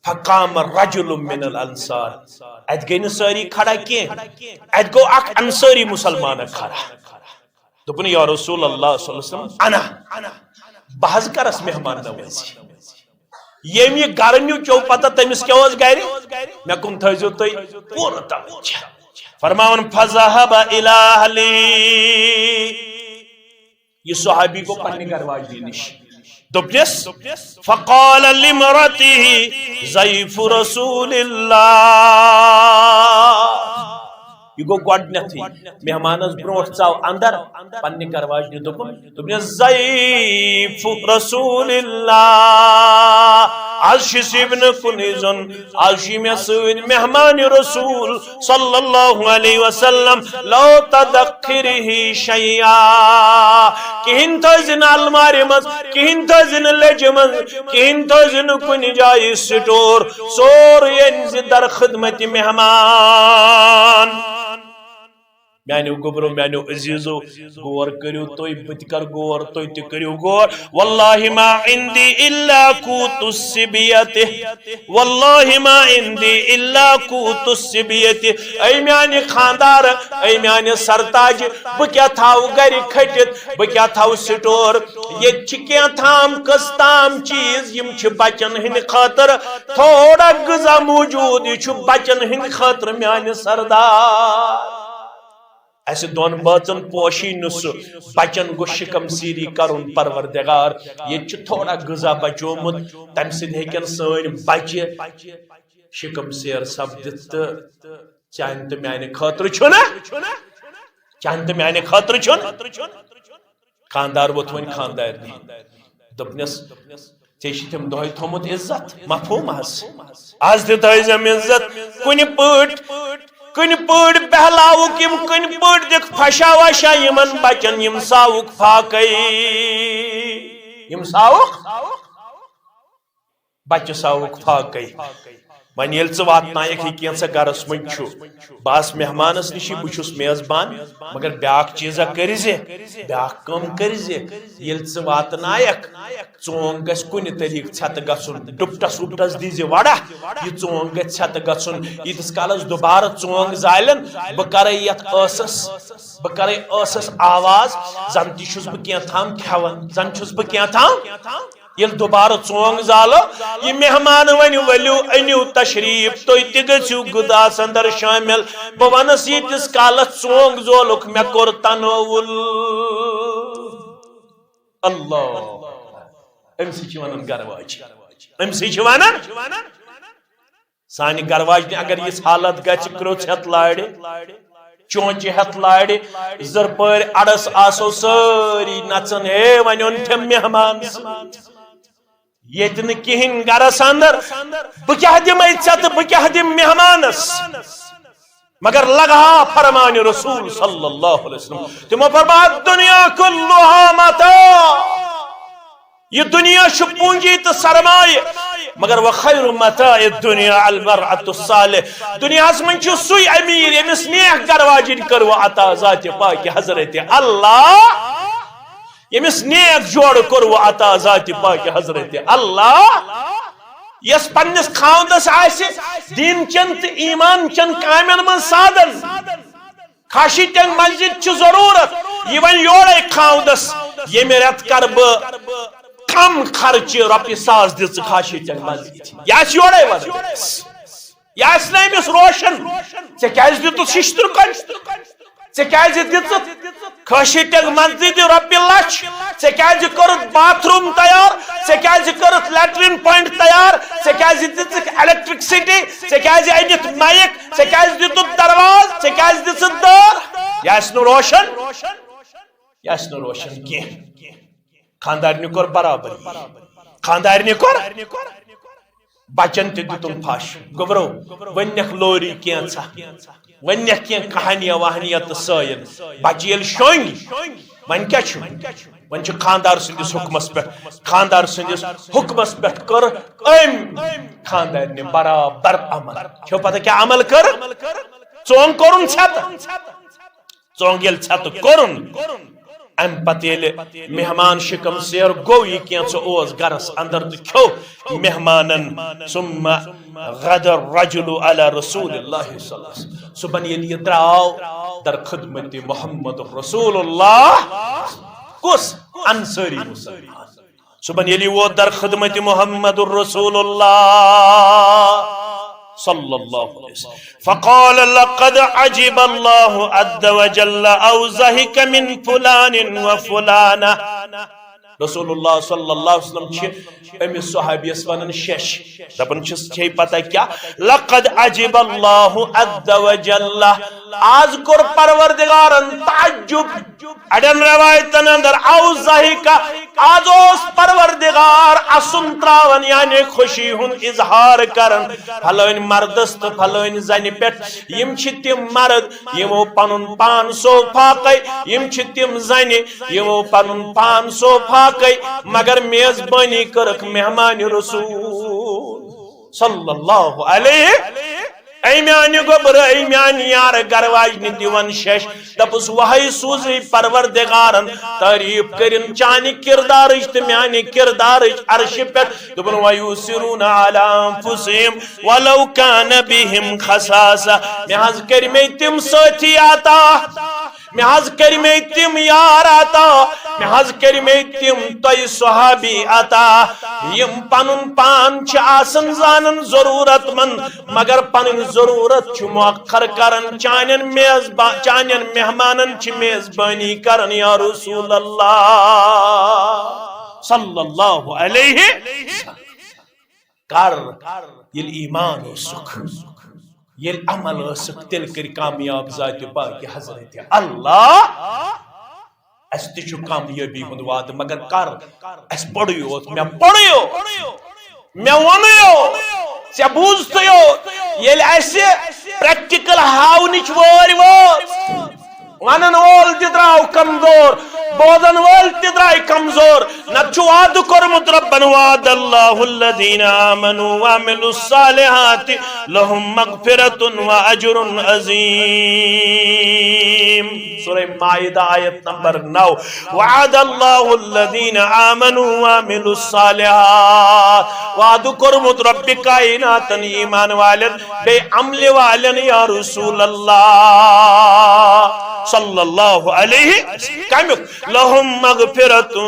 فقام رجل من الانصار۔ اتہِ گٔے نہٕ سٲری کھڑا کینٛہہ، اتہِ گوٚو اکھ انصاری مسلمان کھڑا۔ دوٚپُن، "یا رسول اللہ صلی اللہ علیہ وسلم، انا، بہٕ حظ کرس مہمان نوازی۔ ییٚمۍ یہِ گرٕ نیوٗ، چیوٚو پتہ تٔمِس کیٛاہ اوس گرِ؟" مےٚ کُن تھٲیزیو تُہۍ پوٗرٕ توجہ۔ فرماوان، فذهب الی اہلی۔ یہِ صحابی گوٚو پننہِ گرٕ واجنہِ نِش۔ دوٚپنس، فقال لامرأته ضیف رسول اللہ۔ یہِ گوٚو گۄڈٕنیتھٕے مہمانس برونٛٹھ ژاو اندر، پننہِ گرٕ واجنہِ دوٚپُن، دوٚپنس، ضیف رسول اللہ، از چھُس یہِ نہٕ کُنُے زوٚن، از چھُ مےٚ سۭتۍ مہمان رسول صلی اللہ علیہ وسلم، لا تدخره شیئا، کِہیٖنۍ تھٲیزِ نہٕ المارِ منٛز، کِہیٖنۍ تھٲیزِ نہٕ لیٚجہِ منٛز، کِہیٖنۍ تھٲیزِ نہٕ کُنہِ جایہِ سٹور، سورُے أنزِ در خدمت مہمان۔ میانیو گوٚبرو، میانیو عزیزو، غور کٔرِو تُہۍ، بہٕ تہِ کر غور، تُہۍ تہِ کٔرِو غور۔ واللہ ما عندی الا قوت الصبیۃ۔ واللہ ما عندی الا قوت الصبیۃ۔ اے میانہِ خاندار، اے میانہِ سرتاج، بہٕ کیٛاہ تھاوٕ گرِ کھٔٹِتھ، بہٕ کیٛاہ تھاوٕ سٹور؟ ییٚتہِ چھِ کینٛہہ تام قٕسطام چیٖز، یِم چھِ بچن ہٕنٛدِ خٲطرٕ تھوڑا غذا موجود، یہِ چھُ بچن ہٕنٛدِ خٲطرٕ میانہِ سردار۔ اسہِ دۄن بٲژن پوشی نہٕ سُہ، بچن گوٚژھ شکم سیری کرُن پروردگار۔ ییٚتہِ چھُ تھوڑا غذا بچومُت، تمہِ سۭتۍ ہیٚکن سٲنۍ بچہِ شکم سیر سپدِتھ، تہٕ چانہِ تہٕ میانہِ خٲطرٕ چھُنہٕ، چانہِ تہٕ میانہِ خٲطرٕ چھُنہٕ۔ خاندار ووٚتھ وۄنۍ خاندارنہِ۔ دوٚپنس، "ژےٚ چھِ تٔمۍ دۄہے تھوٚمُت عزت، مفہوم حظ؟ از تہِ تھٲیزٮ۪م عزت کُنہِ پٲٹھۍ، کُنہِ پٲٹھۍ بہلاوُکھ یِم، کُنہِ پٲٹھۍ دِکھ پھشا وشا یِمن بچن، یِم ساوُکھ فاقے، یِم ساوُکھ۔" بچہِ ساوُکھ فاقے۔ وۄنۍ ییٚلہِ ژٕ واتنایکھ یہِ کینٛژھا گرس منٛز چھُ، بہٕ آس مہمانس نِشی، بہٕ چھُس میزبان، مگر بیاکھ چیٖزا کٔرۍ زِ، بیاکھ کٲم کٔرۍ زِ، ییٚلہِ ژٕ واتنایکھ، ژونگ گژھِ کُنہِ طریٖقہٕ ژھٮ۪تہٕ گژھُن، ڈُپٹس وُپٹس دیٖزِ وڑا، یہِ ژونگ گژھِ ژھٮ۪تہٕ گژھُن۔ ییٖتِس کالس دُبارٕ ژونگ زالن، بہٕ کرے یتھ ٲسس، بہٕ کرے ٲسس آواز، زن تہِ چھُس بہٕ کینٛہہ تام کھٮ۪وان، زن چھُس بہٕ کینٛہہ تام ییٚلہِ دُبارٕ ژونگ زالو، یہِ مہمان ونہِ، "ؤلِو، أنِو تشریف، تُہۍ تہِ گٔژھِو غذاہس اندر شٲمِل۔" بہٕ ونس، ییٖتِس کالس ژونگ زولُکھ، مےٚ کوٚر تناوُل۔ اللہ۔ أمۍ سٕے چھِ ونان گرٕ واجہِ۔ أمۍ سٕے چھِ ونان۔ سانہِ گرواجنہِ اگر یِژھ حالت گژھِ، کرٛوٚژھ ہٮ۪تھ لارِ، چونچہِ ہٮ۪تھ لارِ، زٕرپٲرۍ اَڑس آسو سٲری نژان، ہے، وۄنۍ اوٚن تٔمۍ مہمان۔ ییٚتہِ نہٕ کِہیٖنۍ گرس اندر، بہٕ کیٛاہ دِمے ژےٚ تہٕ بہٕ کیٛاہ دِمہٕ مہمانس؟ مگر لگہٕ ہا فرمان رسول صلی اللہ علیہ وسلم۔ تِمو فرماو، "الدنیا کلہا متاع۔" یہِ دُنیا چھُ پوٗنٛجی تہٕ سرمایہِ، مگر "وخیر متاع الدنیا المرأة الصالح۔" دُنیاہس منٛز چھُ سُے أمیٖر، ییٚمِس نیک گرواجِنۍ کٔروٕ عطا ذاتِ پاکہِ حضرت اللہ، ییٚمِس نیک جوڑٕ کوٚروٕ عطا ذاتِ پاکہِ حضرت اللہ، یس پننِس خاوندس آسہِ دین چٮ۪ن تہٕ ایمان چٮ۪ن کامٮ۪ن منٛز سادن۔ خاشی ٹنگ مسجد چھِ ضروٗرت، یہِ وۄنۍ یورے خاوندس، "ییٚمہِ رٮ۪تہٕ کرٕ بہٕ کم خرچہِ رۄپیہِ ساس دِژٕ خاشی ٹنگ مسجد۔" یہِ آسہِ یورے ونان۔ یہِ آسہِ نہٕ أمِس روشن، "ژےٚ کیٛازِ دیُتُتھ ششتٕر کۄچہِ؟ ژےٚ کیٛازِ دِژٕتھ خٲشی ٹنگ مسجد رۄپیہِ لچھ؟ ژےٚ کیٛازِ کوٚرُتھ باتھ روم تیار؟ ژےٚ کیٛازِ کوٚرُتھ لیٹرین پوینٹ تیار؟ ژےٚ کیٛازِ دِژٕکھ الیکٹرکسٹی؟ ژےٚ کیٛازِ أنِتھ مایک؟ ژےٚ کیٛازِ دِتُتھ دروازٕ؟ ژےٚ کیٛازِ دِژٕتھ دٲر؟" یہِ آسہِ نہٕ روشن، یہِ آسہِ نہٕ روشن کینٛہہ۔ خاندارنہِ کوٚر برابر یی۔ خاندارنہِ کوٚر، بچن تہِ دِتُن پھش۔ گوٚبرو، وۄنۍ نِکھ لوری کینٛژھا، وۄنۍ نِکھ کینٛہہ کہانیاں وہانیاں تہٕ سٲیِن۔ بچہِ ییٚلہِ شۄنٛگۍ، وۄنۍ کیٛاہ چھُ؟ وۄنۍ چھُ خاندار سٕنٛدِس حُکمس پٮ۪ٹھ، خاندار سٕنٛدِس حُکمس پٮ۪ٹھ کٔر أمۍ خاندارنہِ برابر عمل۔ چھو پتہ کیٛاہ عمل کٔر؟ ژوٚنٛگ کوٚرُن ژھٮ۪تہٕ۔ ژوٚنٛگ ییٚلہِ ژھٮ۪تہٕ کوٚرُن، امہِ پتہٕ ییٚلہِ مہمان شِکم سیر گوٚو، یہِ کینٛژھا اوس گرس اندر تہٕ کھیوٚو مہمانن، ثم غدا الرجل علی رسول اللہ صلی اللہ علیہ وسلم۔ صبحن ییٚلہِ یہِ درٛاو در خدمت محمد رسول اللہ، کُس؟ انصٲری مسلمان۔ صبحن ییٚلہِ ووت در خدمت محمد رسول اللہ صلی اللہ علیہ وسلم، فقال: "لقد عجب الله عز وجل أو ضحك من فلان وفلانة۔" رسول اللہ صلی اللہ علیہ وسلم چھِ أمِس صحابیس ونان شش، دپان چھِس، چھے پتہ کیٛاہ؟ "لقد عجب الله عز وجل۔" آز کوٚر پروردگارن تعجب۔ اڑٮ۪ن روایتن اندر او ضحکہ، آز اوس پروردگار اسُن تراوان، یعنی خوشی ہُنٛد اظہار کران۔ پھلٲنۍ مردس تہٕ پھلٲنۍ زنہِ پٮ۪ٹھ، یِم چھِ تِم مرد یِمو پنُن پان سو فاقے، یِم چھِ تِم زنہِ یِمو پنُن پان سو فاقے، مگر میزبٲنی کٔرٕکھ مہمان رسول صلی اللہ علیہ۔ اے میانہِ گوٚبرٕ، اے میانہِ یارٕ، گرٕ واجنہِ دِوان شش۔ دپُس، وہے سوٗزٕے پروردگارن تعریف کٔرِن چانہِ کردارٕچ تہٕ میانہِ کردارٕچ عرشہِ پٮ۪ٹھ۔ دوٚپُن، "وَيُؤْثِرُونَ عَلَىٰ أَنفُسِهِمْ وَلَوْ كَانَ بِهِمْ خَصَاصَةٌ۔" مےٚ حظ کٔرۍ مٕتۍ تِم سٲتھی عطا، مےٚ حظ کٔرۍ مٕتۍ تِم یار عطا، مےٚ حظ کٔرۍ مٕتۍ تِم تۄہہِ صحابی عطا، یِم پنُن پان چھِ آسان زانان ضروٗرت مند، مگر پنٕنۍ ضروٗرت چھُ مؤخر کران۔ چانٮ۪ن میزبان، چانٮ۪ن مہمانن چھِ میزبٲنی کران، یا رسول اللہ صلی اللہ علیہ وسلم۔ کر، ییٚلہِ ایمان اوسُکھ، ییٚلہِ عمل ٲسٕکھ، تیٚلہِ کٔرۍ کامیاب ذاتِ پاکہِ حضرت اللہ۔ اَسہِ تہِ چھُ کامیٲبی ہُنٛد وعدٕ، مگر کر؟ اَسہِ پوٚرُے یوت، مےٚ پوٚرُے یوت، مےٚ ووٚنُے یوت، ژےٚ بوٗزتھٕے یوت۔ ییٚلہِ اَسہِ پریکٹیکل ہاونٕچ وٲرۍ وٲژ، ونن وول تہِ درٛاو کمزور، بوزن وٲلۍ تہِ درٛاے کمزور۔ نتہٕ چھُ وعدٕ کوٚرمُت رۄبن، "وعد اللہ الذین آمنوا وعملوا الصالحات لهم مغفرة واجر عظیم۔" سورہ مائدہ، آیت نمبر نو۔ "وعد اللہ الذین آمنوا وعملوا الصالحات۔" وعدٕ کوٚرمُت رۄبِ کائناتن ایمان والٮ۪ن بیٚیہِ عملہِ والٮ۪ن، یا رسول اللہ صلی اللہ علیہ وسلم۔ کمیُک؟ "لهم مغفرة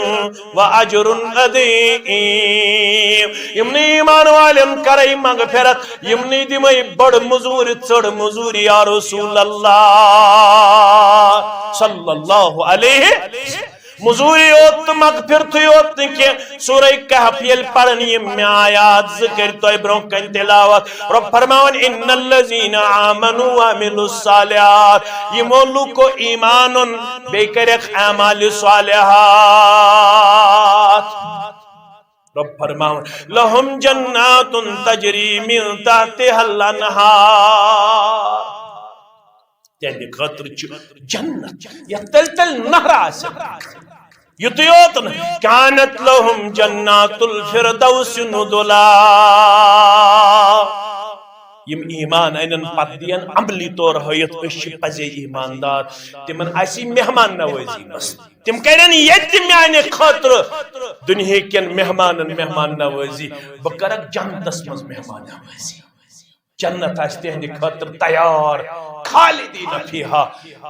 واجر عظیم۔" یِمنٕے ایمان والٮ۪ن کرے مغفرت، یِمنٕے دِمے بٔڑ مٔزوٗرۍ، ژٔڑ مٔزوٗرۍ، یا رسول اللہ صلی اللہ علیہ وسلم۔ مٔزوٗری یوت تہٕ مغفرتٕے یوت نہٕ کینٛہہ، سورہ کہف ییٚلہِ پرن یِم مےٚ آیات زٕ کٔرۍ تۄہہِ برونٛہہ کنہِ تلاوت، رۄب فرماوان، "ان الذین آمنوا وعملوا الصالحات"، یِمو لوٗکو ایمان اوٚن، بیٚیہِ کٔرِکھ اعمال صالحات۔ رۄب فرماوان، "لہم جنات تجری من تحتها الانہار"، تہنٛدِ خٲطرٕ چھُ جنت، یتھ تٔلۍ تٔلۍ نہرٕ آسن۔ یُتُے یوت نہٕ، "کانت لہم جنات الفردوس نزلا"، یِم ایمان انن پتہٕ دِین عملی طور ہٲیِتھ، أسۍ چھِ پزے ایماندار، تِمن آسہِ مہمان نوٲزی منٛز۔ تِم کرن ییٚتہِ میانہِ خٲطرٕ دُنہیٖکٮ۪ن مہمانن مہمان نوٲزی۔ بہٕ کرکھ جنتس منٛز مہمان نوٲزی۔ جنت آسہِ تِہنٛدِ خٲطرٕ تیار، خالدین فیہا۔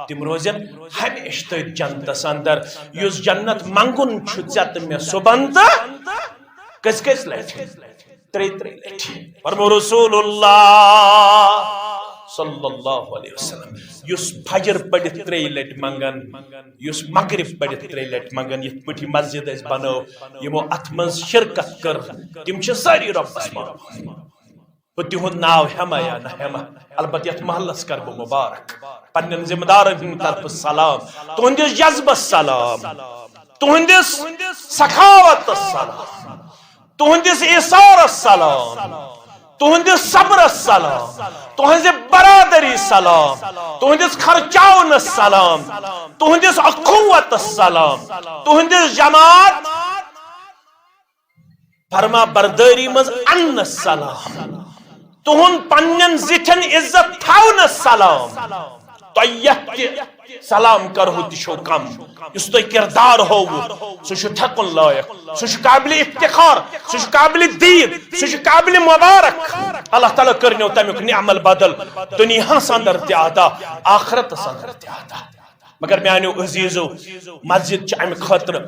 تِم روزن ہمیشہٕ تٔتھۍ جنتس اندر۔ یُس جنت منٛگُن چھُ ژےٚ تہٕ مےٚ صبحن تہٕ کٔژ کٔژ لٹہِ؟ ترٛیٚیہِ ترٛیٚیہِ لٹہِ۔ فرمو رسول اللہ صلی اللہ علیہ وسلم، یُس فجر پٔرِتھ ترٛیٚیہِ لٹہِ منٛگن، یُس مغرب پٔرِتھ ترٛیٚیہِ لٹہِ منٛگن، یِتھ پٲٹھۍ یہِ مسجد اَسہِ بنٲو، یِمو اتھ منٛز شرکت کٔر، تِم چھِ سٲری رۄبس منٛگان۔ بہٕ تِہُنٛد ناو ہٮ۪مہ یا نہ ہٮ۪مہ، البتہ یتھ محلس کرٕ بہٕ مبارک، پننٮ۪ن ذمہٕ دارن ہٕنٛدِ طرفہٕ سلام، تُہنٛدِس جذبس سلام، تُہنٛدِس سخاوتس سلام، تُہنٛدِس ایثارس سلام، تُہنٛدِس صبرس سلام، تُہنٛزِ برادری سلام، تُہنٛدِس خرچاونس سلام، تُہنٛدِس اخوتس سلام، تُہنٛدِس جماعت فرما بردٲری منٛز اننس سلام، تُہُنٛد پننٮ۪ن زِٹھٮ۪ن عزت تھاونس سلام۔ تۄہہِ یتھ تہِ سلام کرہو تہِ چھو کم۔ یُس تۄہہِ کردار ہووُ، سُہ چھُ تھکُن لایق، سُہ چھُ قابل افتخار، سُہ چھُ قابل دید، سُہ چھُ قابل مبارک۔ اللہ تعالیٰ کٔرنو تمیُک نعم البدل دُنیاہس اندر تہِ عطا، آخرتس اندر تہِ عطا۔ مگر میانیو عزیزو، مسجد چھِ امہِ خٲطرٕ،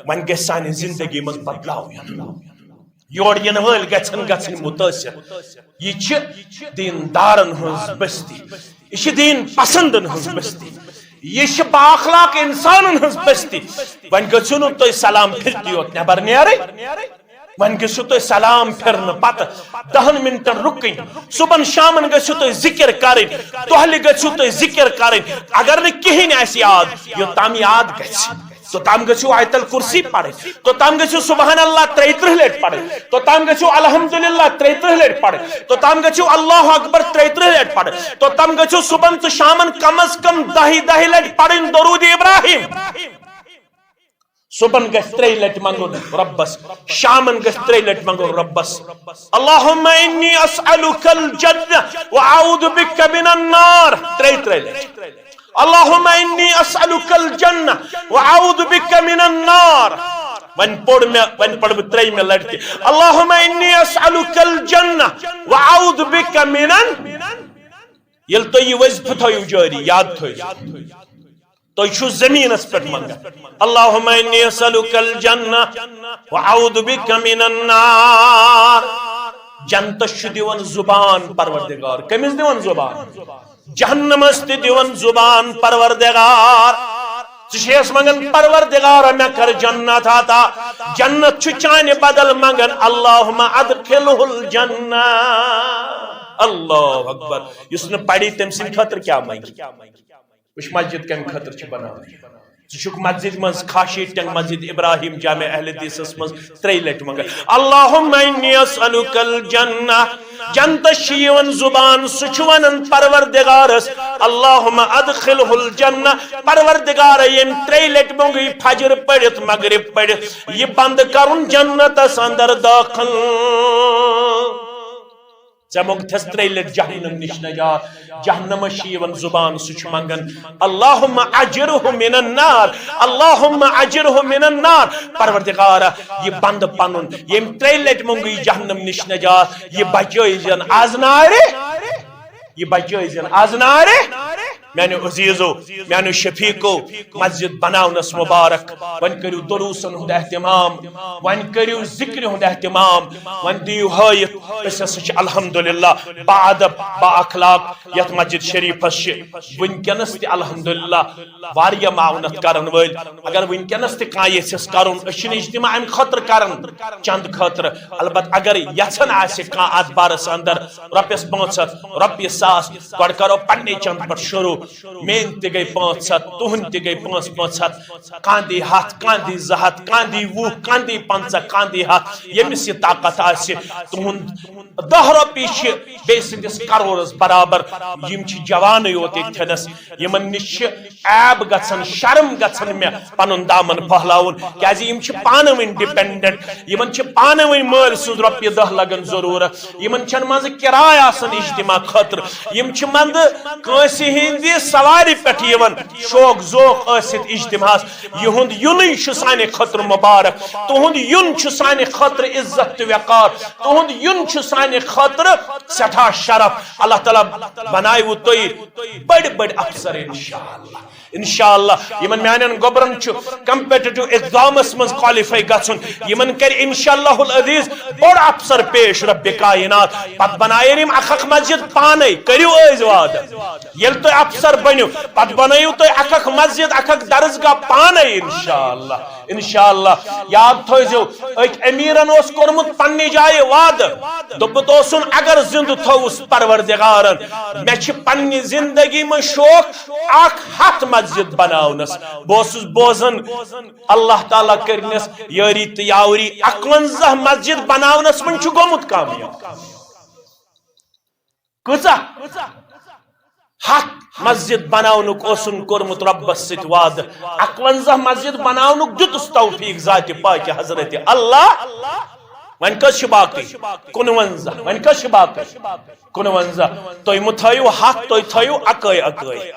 وۄنۍ گژھِ سانہِ زندگی منٛز بدلاو یُن۔ یور یِنہٕ وٲلۍ گژھن گژھٕنۍ مُتٲثر۔ یہِ چھِ دیٖندارن ہٕنٛز بستی، یہِ چھِ دیٖن پسندن ہٕنٛز بستی، یہِ چھِ بااخلاق انسانن ہٕنٛز بستی۔ وۄنۍ گٔژھِو نہٕ تُہۍ سلام پھِرتھٕے یوت نٮ۪بر نیرٕنۍ، وۄنۍ گٔژھِو تُہۍ سلام پھِرنہٕ پتہٕ دہن منٹن رُکٕنۍ۔ صُبحن شامن گٔژھِو تُہۍ ذِکِر کرٕنۍ، دۄہلہِ گٔژھِو تُہۍ ذِکِر کرٕنۍ۔ اگر نہٕ کِہیٖنۍ آسہِ یاد، یوٚتام یاد گژھِ، توٚتام گٔژھِو آیت الکرسی پرٕنۍ، توٚتام گٔژھِو سبحان اللہ ترٛیہِ ترٕٛہ لٹہِ پرٕنۍ، توٚتام گٔژھِو الحمدللہ ترٛیہِ ترٕٛہ لٹہِ پرٕنۍ، توٚتام گٔژھِو اللہ اکبر ترٛیہِ ترٕٛہ لٹہِ پرٕنۍ، توٚتام گٔژھِو صُبحن تہٕ شامن کم از کم دہہِ دہہِ لٹہِ پرٕنۍ درود ابراہیم۔ صُبحن گژھِ ترٛیٚیہِ لٹہِ منٛگُن رۄبس، شامن گژھِ ترٛیٚیہِ لٹہِ منٛگُن رۄبس، اللہم انی اسألک الجنہ و اعوذ بک من النار، ترٛیٚیہِ ترٛیٚیہِ لٹہِ۔ اللہم انی اسألک الجنہ و اعوذ بک من النار۔ وۄنۍ پوٚر مےٚ، وۄنۍ پرٕ بہٕ ترٛیٚیِمہِ لٹہِ تہِ، اللہم انی اسألک الجنہ و اعوذ بک من النار۔ ییٚلہِ تُہۍ یہِ وظیفہٕ تھٲیِو جٲری، یاد تھٲیِو۔ تُہۍ چھِو زٔمیٖنَس پٮ۪ٹھ منٛگان، اللہم انی اسألک الجنہ و اعوذ بک من النار۔ جنتس چھُ دِوان زُبان پروردگار۔ کٔمِس دِوان زُبان؟ جہنمس تہِ دِوان زُبان پروردگار۔ ژٕ چھِ یَس منٛگان، پروردگار، مےٚ کر جنت عطا۔ جنت چھُ چانہِ بدل منٛگان، اللہم ادخلہ الجنہ۔ اللہ اکبر۔ یُس نہٕ پری، تٔمۍ سٕنٛدِ خٲطرٕ کیٛاہ منٛگہِ؟ وٕچھ، مسجد کمہِ خٲطرٕ چھِ بناونہٕ؟ ژٕ چھُکھ مسجد منٛز خاشی ٹنگ، مسجد ابراہیم جامع اہل حدیثس منٛز ترٛیٚیہِ لٹہِ منٛگان، اللہم انی اسألک الجنہ۔ جنتس چھِ یِوان زُبان، سُہ چھُ ونان پروردگارس، اللہم ادخلہ الجنہ۔ پروردگار، ییٚمۍ ترٛیٚیہِ لٹہِ منٛگٕے فجر پٔرِتھ، مغرب پٔرِتھ، یہِ بند کرُن جنتس اندر دٲخل۔ ژےٚ موٚنگتھس ترٛیٚیہِ لٹہِ جہنم نِش نجات۔ جہنمس چھِ یِوان زُبان، سُہ چھُ منگان، اللہم اجرہ من النار، اللہم اجرہ من النار۔ پروردگارا، یہِ بندٕ پنُن، ییٚمۍ ترٛیٚیہِ لٹہِ موٚنگُے جہنم نِش نجات، یہِ بچٲیزٮ۪ن از نارِ، یہِ بچٲیزٮ۪ن از نارِ۔ میانیو عزیزو، میانیو شفیقو، مسجد بناونس مبارک۔ وۄنۍ کٔرِو دروسن ہُنٛد اہتمام، وۄنۍ کٔرِو ذکرِ ہُنٛد اہتمام، وۄنۍ دِیِو ہٲیِتھ۔ أسۍ ہسا چھِ الحمدللہ با ادب، با اخلاق۔ یتھ مسجد شریفس چھِ وٕنکیٚنس تہِ الحمدللہ واریاہ معاونت کرن وٲلۍ۔ اگر وٕنکیٚنس تہِ کانٛہہ یژھٮ۪س کرُن، أسۍ چھِنہٕ اجتماع امہِ خٲطرٕ کران، چند خٲطرٕ۔ البتہ اگر یژھان آسہِ کانٛہہ اتھ بارس اندر، رۄپیس پانٛژھ ہتھ، رۄپیہِ ساس، گۄڈٕ کرو پننہِ چند پٮ۪ٹھ شروع۔ میٲنۍ تہِ گٔے پانٛژھ ہتھ، تُہنٛد تہِ گٔے پانٛژھ پانٛژھ ہتھ، کانٛہہ دی ہتھ، کانٛہہ دی زٕ ہتھ، کانٛہہ دی وُہ، کانٛہہ دی پنٛژاہ، کانٛہہ دی ہتھ، ییٚمِس یہِ طاقت آسہِ۔ تُہنٛد دَہ رۄپیہِ چھِ بیٚیہِ سٕنٛدِس کرورس برابر۔ یِم چھِ جوانٕے یوت ییٚتہِ تھٮ۪نس، یِمن نِش چھِ عیب گژھان، شرم گژھان مےٚ پنُن دامن پھہلاوُن، کیازِ یِم چھِ پانہٕ ؤنۍ ڈِپینڈنٹ، یِمن چھِ پانہٕ ؤنۍ مٲلۍ سٕنٛز رۄپیہِ دَہ لگان ضروٗرت، یِمن چھنہٕ منٛزٕ کِراے آسان اجتماع خٲطرٕ، یِم چھِ منٛزٕ کٲنٛسہِ ہٕنٛدِ سوارِ پٮ۪ٹھ یِوان شوق ذوق ٲسِتھ اجتماعس۔ یِہُنٛد یُنٕے چھُ سانہِ خٲطرٕ مُبارک، تُہُنٛد یُن چھُ سانہِ خٲطرٕ عزت تہٕ وقار، تُہُنٛد یُن چھُ سانہِ خٲطرٕ سٮ۪ٹھاہ شرف۔ اللہ تعالیٰ بناوِ تُہۍ بٔڑۍ بٔڑۍ افسر انشاءاللہ۔ انشاءاللہ یِمن میانٮ۪ن گوٚبرن چھُ کمپیٹیٹو ایگزامس منٛز کوالیفائی گژھُن، یِمن کرِ انشاءاللہ العزیز بوٚڑ افسر پیش رب کائنات۔ پتہٕ بناون یِم اکھ اکھ مسجد پانے، کٔرِو أزۍ وعدٕ۔ ییٚلہِ تُہۍ افسر بٔنِو، پتہٕ بنٲیِو تُہۍ اکھ اکھ مسجد، اکھ اکھ درسگاہ پانے انشاءاللہ۔ انشاءاللہ یاد تھٲیزیو، أکۍ امیرن اوس کوٚرمُت پننہِ جایہِ وعدٕ، دوٚپمُت اوسُن، اگر زندٕ تھووُس پروردگارن، مےٚ چھِ پننہِ زندگی منٛز شوق اکھ ہتھ مسجد بناونس۔ بہٕ اوسُس بوزان، اللہ تعالیٰ کٔرنس یٲری تہٕ یاوری، اکونزہ مسجد بناونس منٛز چھُ گوٚمُت کامیاب۔ کۭژاہ؟ ہتھ مسجد بناونُک اوسُن کوٚرمُت رۄبس سۭتۍ وعدٕ۔ اکونزہ مسجد بناونُک دیُتُس توفیق ذاتِ پاکہِ حضرت اللہ۔ وۄنۍ کٔژ چھِ باقٕے؟ کُنونزہ۔ وۄنۍ کٔژ چھِ باقٕے؟ کُنونزہ۔ تُہۍ مہٕ تھٲیِو ہتھ، تُہۍ تھٲیِو اکٲے اکٲے۔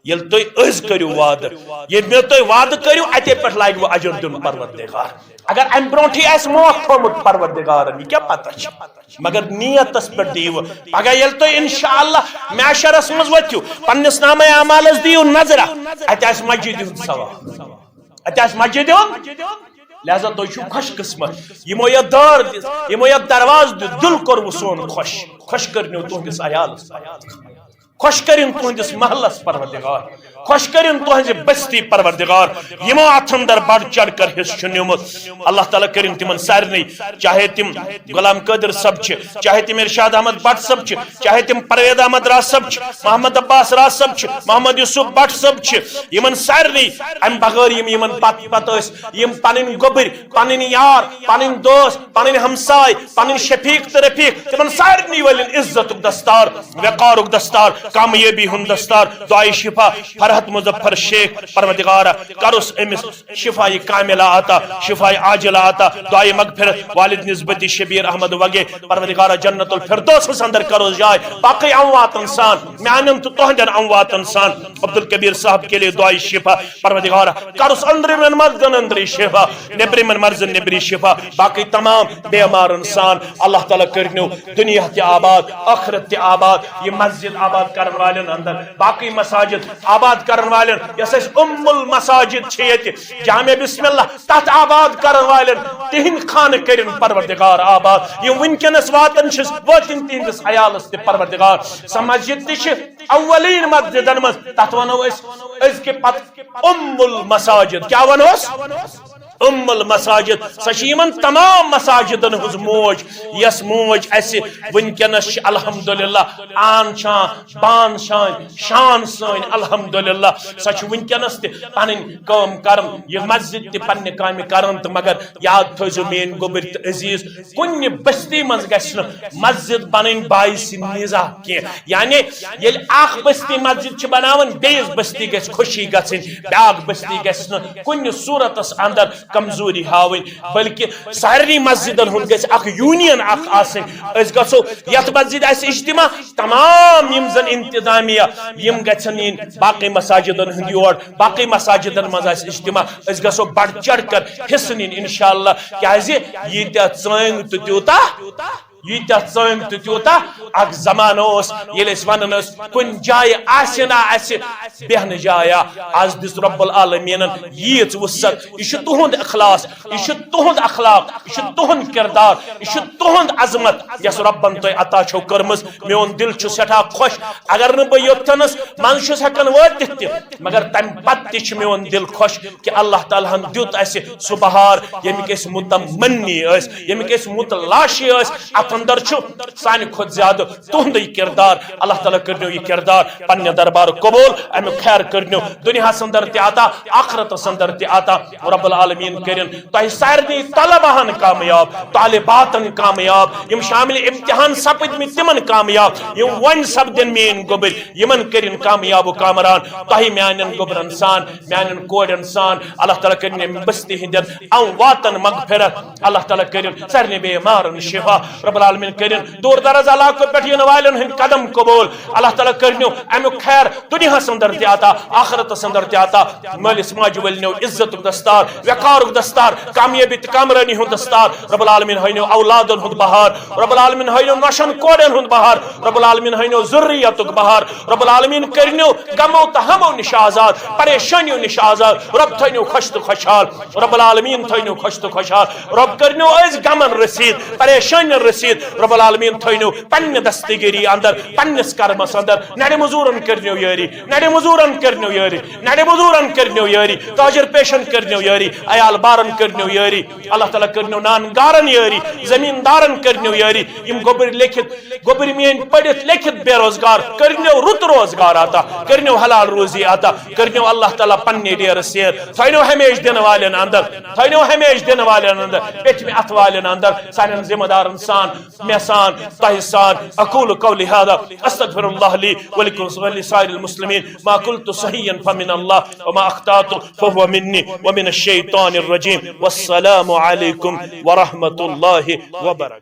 ییٚلہِ تُہۍ أزۍ کٔرِو وعدٕ، ییٚلہِ مےٚ تُہۍ وعدٕ کٔرِو، اتے پٮ۪ٹھ لگہِ وۄنۍ اجر دیُن پروردگار۔ اگر امہِ برونٹھٕے آسہِ موقع تھوٚومُت پروردگارن، یہِ کیٛاہ پتہ چھِ؟ مگر نیتس پٮ۪ٹھ دِیِو۔ پگاہ ییٚلہِ تُہۍ انشاءاللہ محشرس منٛز ؤتھِو، پننِس نامہ اعمالس دِیِو نظرہ، اتہِ آسہِ مسجدِ ہُنٛد ثواب، اتہِ آسہِ مسجدِ ہُنٛد۔ لہذا تُہۍ چھِو خۄش قسمت، یِمو یتھ دٲر دِژ، یِمو یتھ دروازٕ دیُت، دِل کوٚروٕ سون خۄش، خۄش کٔرنو تُہنٛدِس عیالس۔ خۄش کٔرِن تُہنٛدِس محلس پروردگار، خۄش کٔرِن تُہنٛزِ بستی پروردگار۔ یِمو اتھ اندر بڑھ چڑھ کر حصہٕ چھُ نیومُت، اللہ تعالیٰ کٔرِن تِمن سارنٕے، چاہے تِم غلام قادر صٲب چھِ، چاہے تِم ارشاد احمد بٹ صٲب چھِ، چاہے تِم پروید احمد راز صٲب چھِ، محمد عباس راز صٲب چھِ، محمد یوسف بٹ صٲب چھِ، یِمن سارنٕے امہِ بغٲر یِم یِمن پتہٕ پتہٕ ٲسۍ، یِم پنٕنۍ گوٚبٕرۍ، پنٕنۍ یار، پنٕنۍ دوست، پنٕنۍ ہمساے، پنٕنۍ شفیق تہٕ رفیق، تِمن سارنٕے والٮ۪ن عزتُک دستار، وقارُک دستار، کامیٲبی ہُنٛد دستار، دعائے شفا فرحت مظفر شیخ، پروردگارا، کرُس أمِس شفایہِ کاملہ عطا، شفایہِ عاجلہ عطا، دعائے مغفرت والد نسبتی شبیر احمد وگے، پروردگارا، جنت الفردوسس اندر کرُس جاے، باقی امواتن سان، میانٮ۪ن تہٕ تُہنٛدٮ۪ن امواتن سان، عبدالکبیر صاحب کے لیے دعائے شفا، پروردگارا، کرُس أنٛدرِمٮ۪ن مرضن أنٛدری شفا، نیٚبرِمٮ۪ن مرضن نیٚبری شفا، باقی تمام بیمارن سان اللہ تعالیٰ کٔرنو دنیا تہِ آباد، ٲخرت تہِ آباد، یہِ مسجد آباد کرن والٮ۪ن اندر، باقی مساجد آباد کرن والٮ۪ن، یۄس اَسہِ ام المساجد چھِ ییٚتہِ جامع بسم اللہ، تتھ آباد کرن والٮ۪ن، تِہنٛدۍ خانہٕ کٔرِن پروردگار آباد۔ یِم وٕنکیٚنس واتان چھِس، وٲتِن تِہنٛدِس عیالس تہِ پروردگار۔ سۄ مسجد تہِ چھِ اولین مسجدن منٛز، تتھ ونو أسۍ أزکہِ پتہٕ ام المساجد۔ کیٛاہ ونوس؟ ام المساجد۔ سۄ چھِ یِمن تمام مساجدن ہٕنٛز موج، یۄس موج اَسہِ وٕنکیٚنس چھِ الحمدللہ آن شان، بان شان، شان سٲنۍ الحمدللہ۔ سۄ چھِ وٕنکیٚنس تہِ پنٕنۍ کٲم کران، یہِ مسجد تہِ پننہِ کامہِ کران۔ تہٕ مگر یاد تھٲیزیو میٲنۍ گوٚبٕرۍ تہٕ عزیز، کُنہِ بستی منٛز گژھِ نہٕ مسجد بنٕنۍ باعث نزاع کینٛہہ۔ یعنی ییٚلہِ اکھ بستی مسجد چھِ بناوان، بیٚیِس بستی گژھِ خوشی گژھٕنۍ، بیٛاکھ بستی گژھِ نہٕ کُنہِ صورتس اندر کمزوری ہاوٕنۍ، بلکہ سارنٕے مسجدن ہُنٛد گژھِ اکھ یونین اکھ آسٕنۍ۔ أسۍ گژھو، یتھ مسجد آسہِ اجتماع، تمام یِم زن انتظامیہ، یِم گژھن یِنۍ باقی مساجدن ہُنٛد یور، باقی مساجدن منٛز آسہِ اجتماع، أسۍ گژھو بڑھ چڑھ کر حصہٕ نِنۍ انشاءاللہ۔ کیازِ ییٖتیٛاہ ژٲنٛگۍ تہٕ تیوٗتاہ ییٖتیٛاہ ژٲنٛگۍ تہٕ تیوٗتاہ۔ اکھ زمانہٕ اوس، ییٚلہِ أسۍ ونان ٲسۍ، کُنہِ جایہِ آسہِ نا اسہِ بیہنہٕ جایا۔ از دِژ رب العالمیٖنن ییٖژ وُسعت۔ یہِ چھُ تُہُنٛد اخلاص، یہِ چھُ تُہُنٛد اخلاق، یہِ چھُ تُہُنٛد کردار، یہِ چھُ تُہُنٛد عظمت، یۄس ربن تۄہہِ عطا چھو کٔرمٕژ۔ میون دِل چھُ سٮ۪ٹھاہ خۄش۔ اگر نہٕ بہٕ یوٚتتھنس منٛز چھُس ہٮ۪کان وٲتِتھ تہِ، مگر تمہِ پتہٕ تہِ چھُ میون دِل خۄش کہ اللہ تعالیٰ ہن دیُت اسہِ سُہ بہار، ییٚمِکۍ أسۍ متمنی ٲسۍ، ییٚمِکۍ أسۍ متلاشی ٲسۍ۔ اتھ اندر چھُ سانہِ کھۄتہٕ زیادٕ تُہُنٛدُے کردار۔ اللہ تعالیٰ کٔرنو یہِ کردار پننہِ دربار قبول، امیُک خیر کٔرنو دُنیاہس اندر تہِ عطا، آخرتس اندر تہِ عطا۔ رب العالمین کٔرِن تۄہہِ سارنٕے طلباہن کامیاب، طالباتن کامیاب، یِم شامل امتحان سپٕدمٕتۍ تِمن کامیاب، یِم وۄنۍ سپدن میٲنۍ گوٚبٕرۍ یِمن کٔرِن کامیاب و کامران۔ تۄہہِ میانٮ۪ن گوٚبرن سان، میانٮ۪ن کورٮ۪ن سان، اللہ تعالیٰ کٔرِن امہِ بستی ہٕنٛدٮ۪ن امواتن مغفرت، اللہ تعالیٰ کٔرِن سارنٕے بیمارن شفا۔ رب العالمین کٔرِن دور دراز علاقو پٮ۪ٹھ یِنہٕ والٮ۪ن ہٕنٛدۍ قدم قبول۔ اللہ تعالیٰ کٔرنو امیُک خیر دُنیاہس اندر تہِ عطا، آخرتس اندر تہِ عطا۔ مٲلِس ماجہِ ؤلنو عزتُک دستار، وقارُک دستار، کامیٲبی تہٕ کامرٲنی ہُنٛد دستار۔ رب العالمین ہٲینو اولادن ہُنٛد بہار، رب العالمین ہٲینو نۄشن کورٮ۪ن ہُنٛد بہار، رب العالمین ہٲینو ذُرِّیَتُک بہار۔ رب العالمین کٔرنو غمو تہٕ ہمو نِش آزاد، پریشٲنیو نِش آزاد۔ رب تھٲینو خۄش تہٕ خۄشحال، رب العالمین تھٲینو خۄش تہٕ خۄشحال۔ رب کٔرنو أسۍ غمن رسیٖد، پریشٲنین رسیٖد۔ رب العالمین تھٲینو پننہِ دستگیری اندر، پننِس کرمس اندر۔ نرِ مزورن کٔرنو یٲری، نرِ مزورن کٔرنو یٲری، نرِ مزورن کٔرنو یٲری، تاجر پیشن کٔرنو یٲری، عیال بارن کٔرنو یٲری۔ اللہ تعالیٰ کٔرنو نان گارن یٲری، زمیٖن دارن کٔرنو یٲری۔ یِم گوٚبٕرۍ لیکھِتھ، گوٚبٕرۍ میٲنۍ پٔرِتھ لیکھِتھ بے روزگار، کٔرنو رُت روزگار عطا، کٔرنو حلال روزی عطا، کٔرنو اللہ تعالیٰ پننہِ ڈیرٕ سیر۔ تھٲینو ہمیشہِ دِنہٕ والٮ۪ن اندر، تھٲینو ہمیشہِ دِنہٕ والٮ۪ن اندر، پیٚٹھمہِ اتھٕ والٮ۪ن اندر، سانٮ۪ن ذمہٕ دارن سان، مےٚ سان، تۄہہِ سان۔ اقول قولی هذا، استغفر الله لي ولكم ولسائر المسلمين، ما قلت صحيحا فمن الله، وما اخطأت فهو مني، ومن الشيطان الرجيم۔ والسلام عليكم ورحمة الله وبركاته۔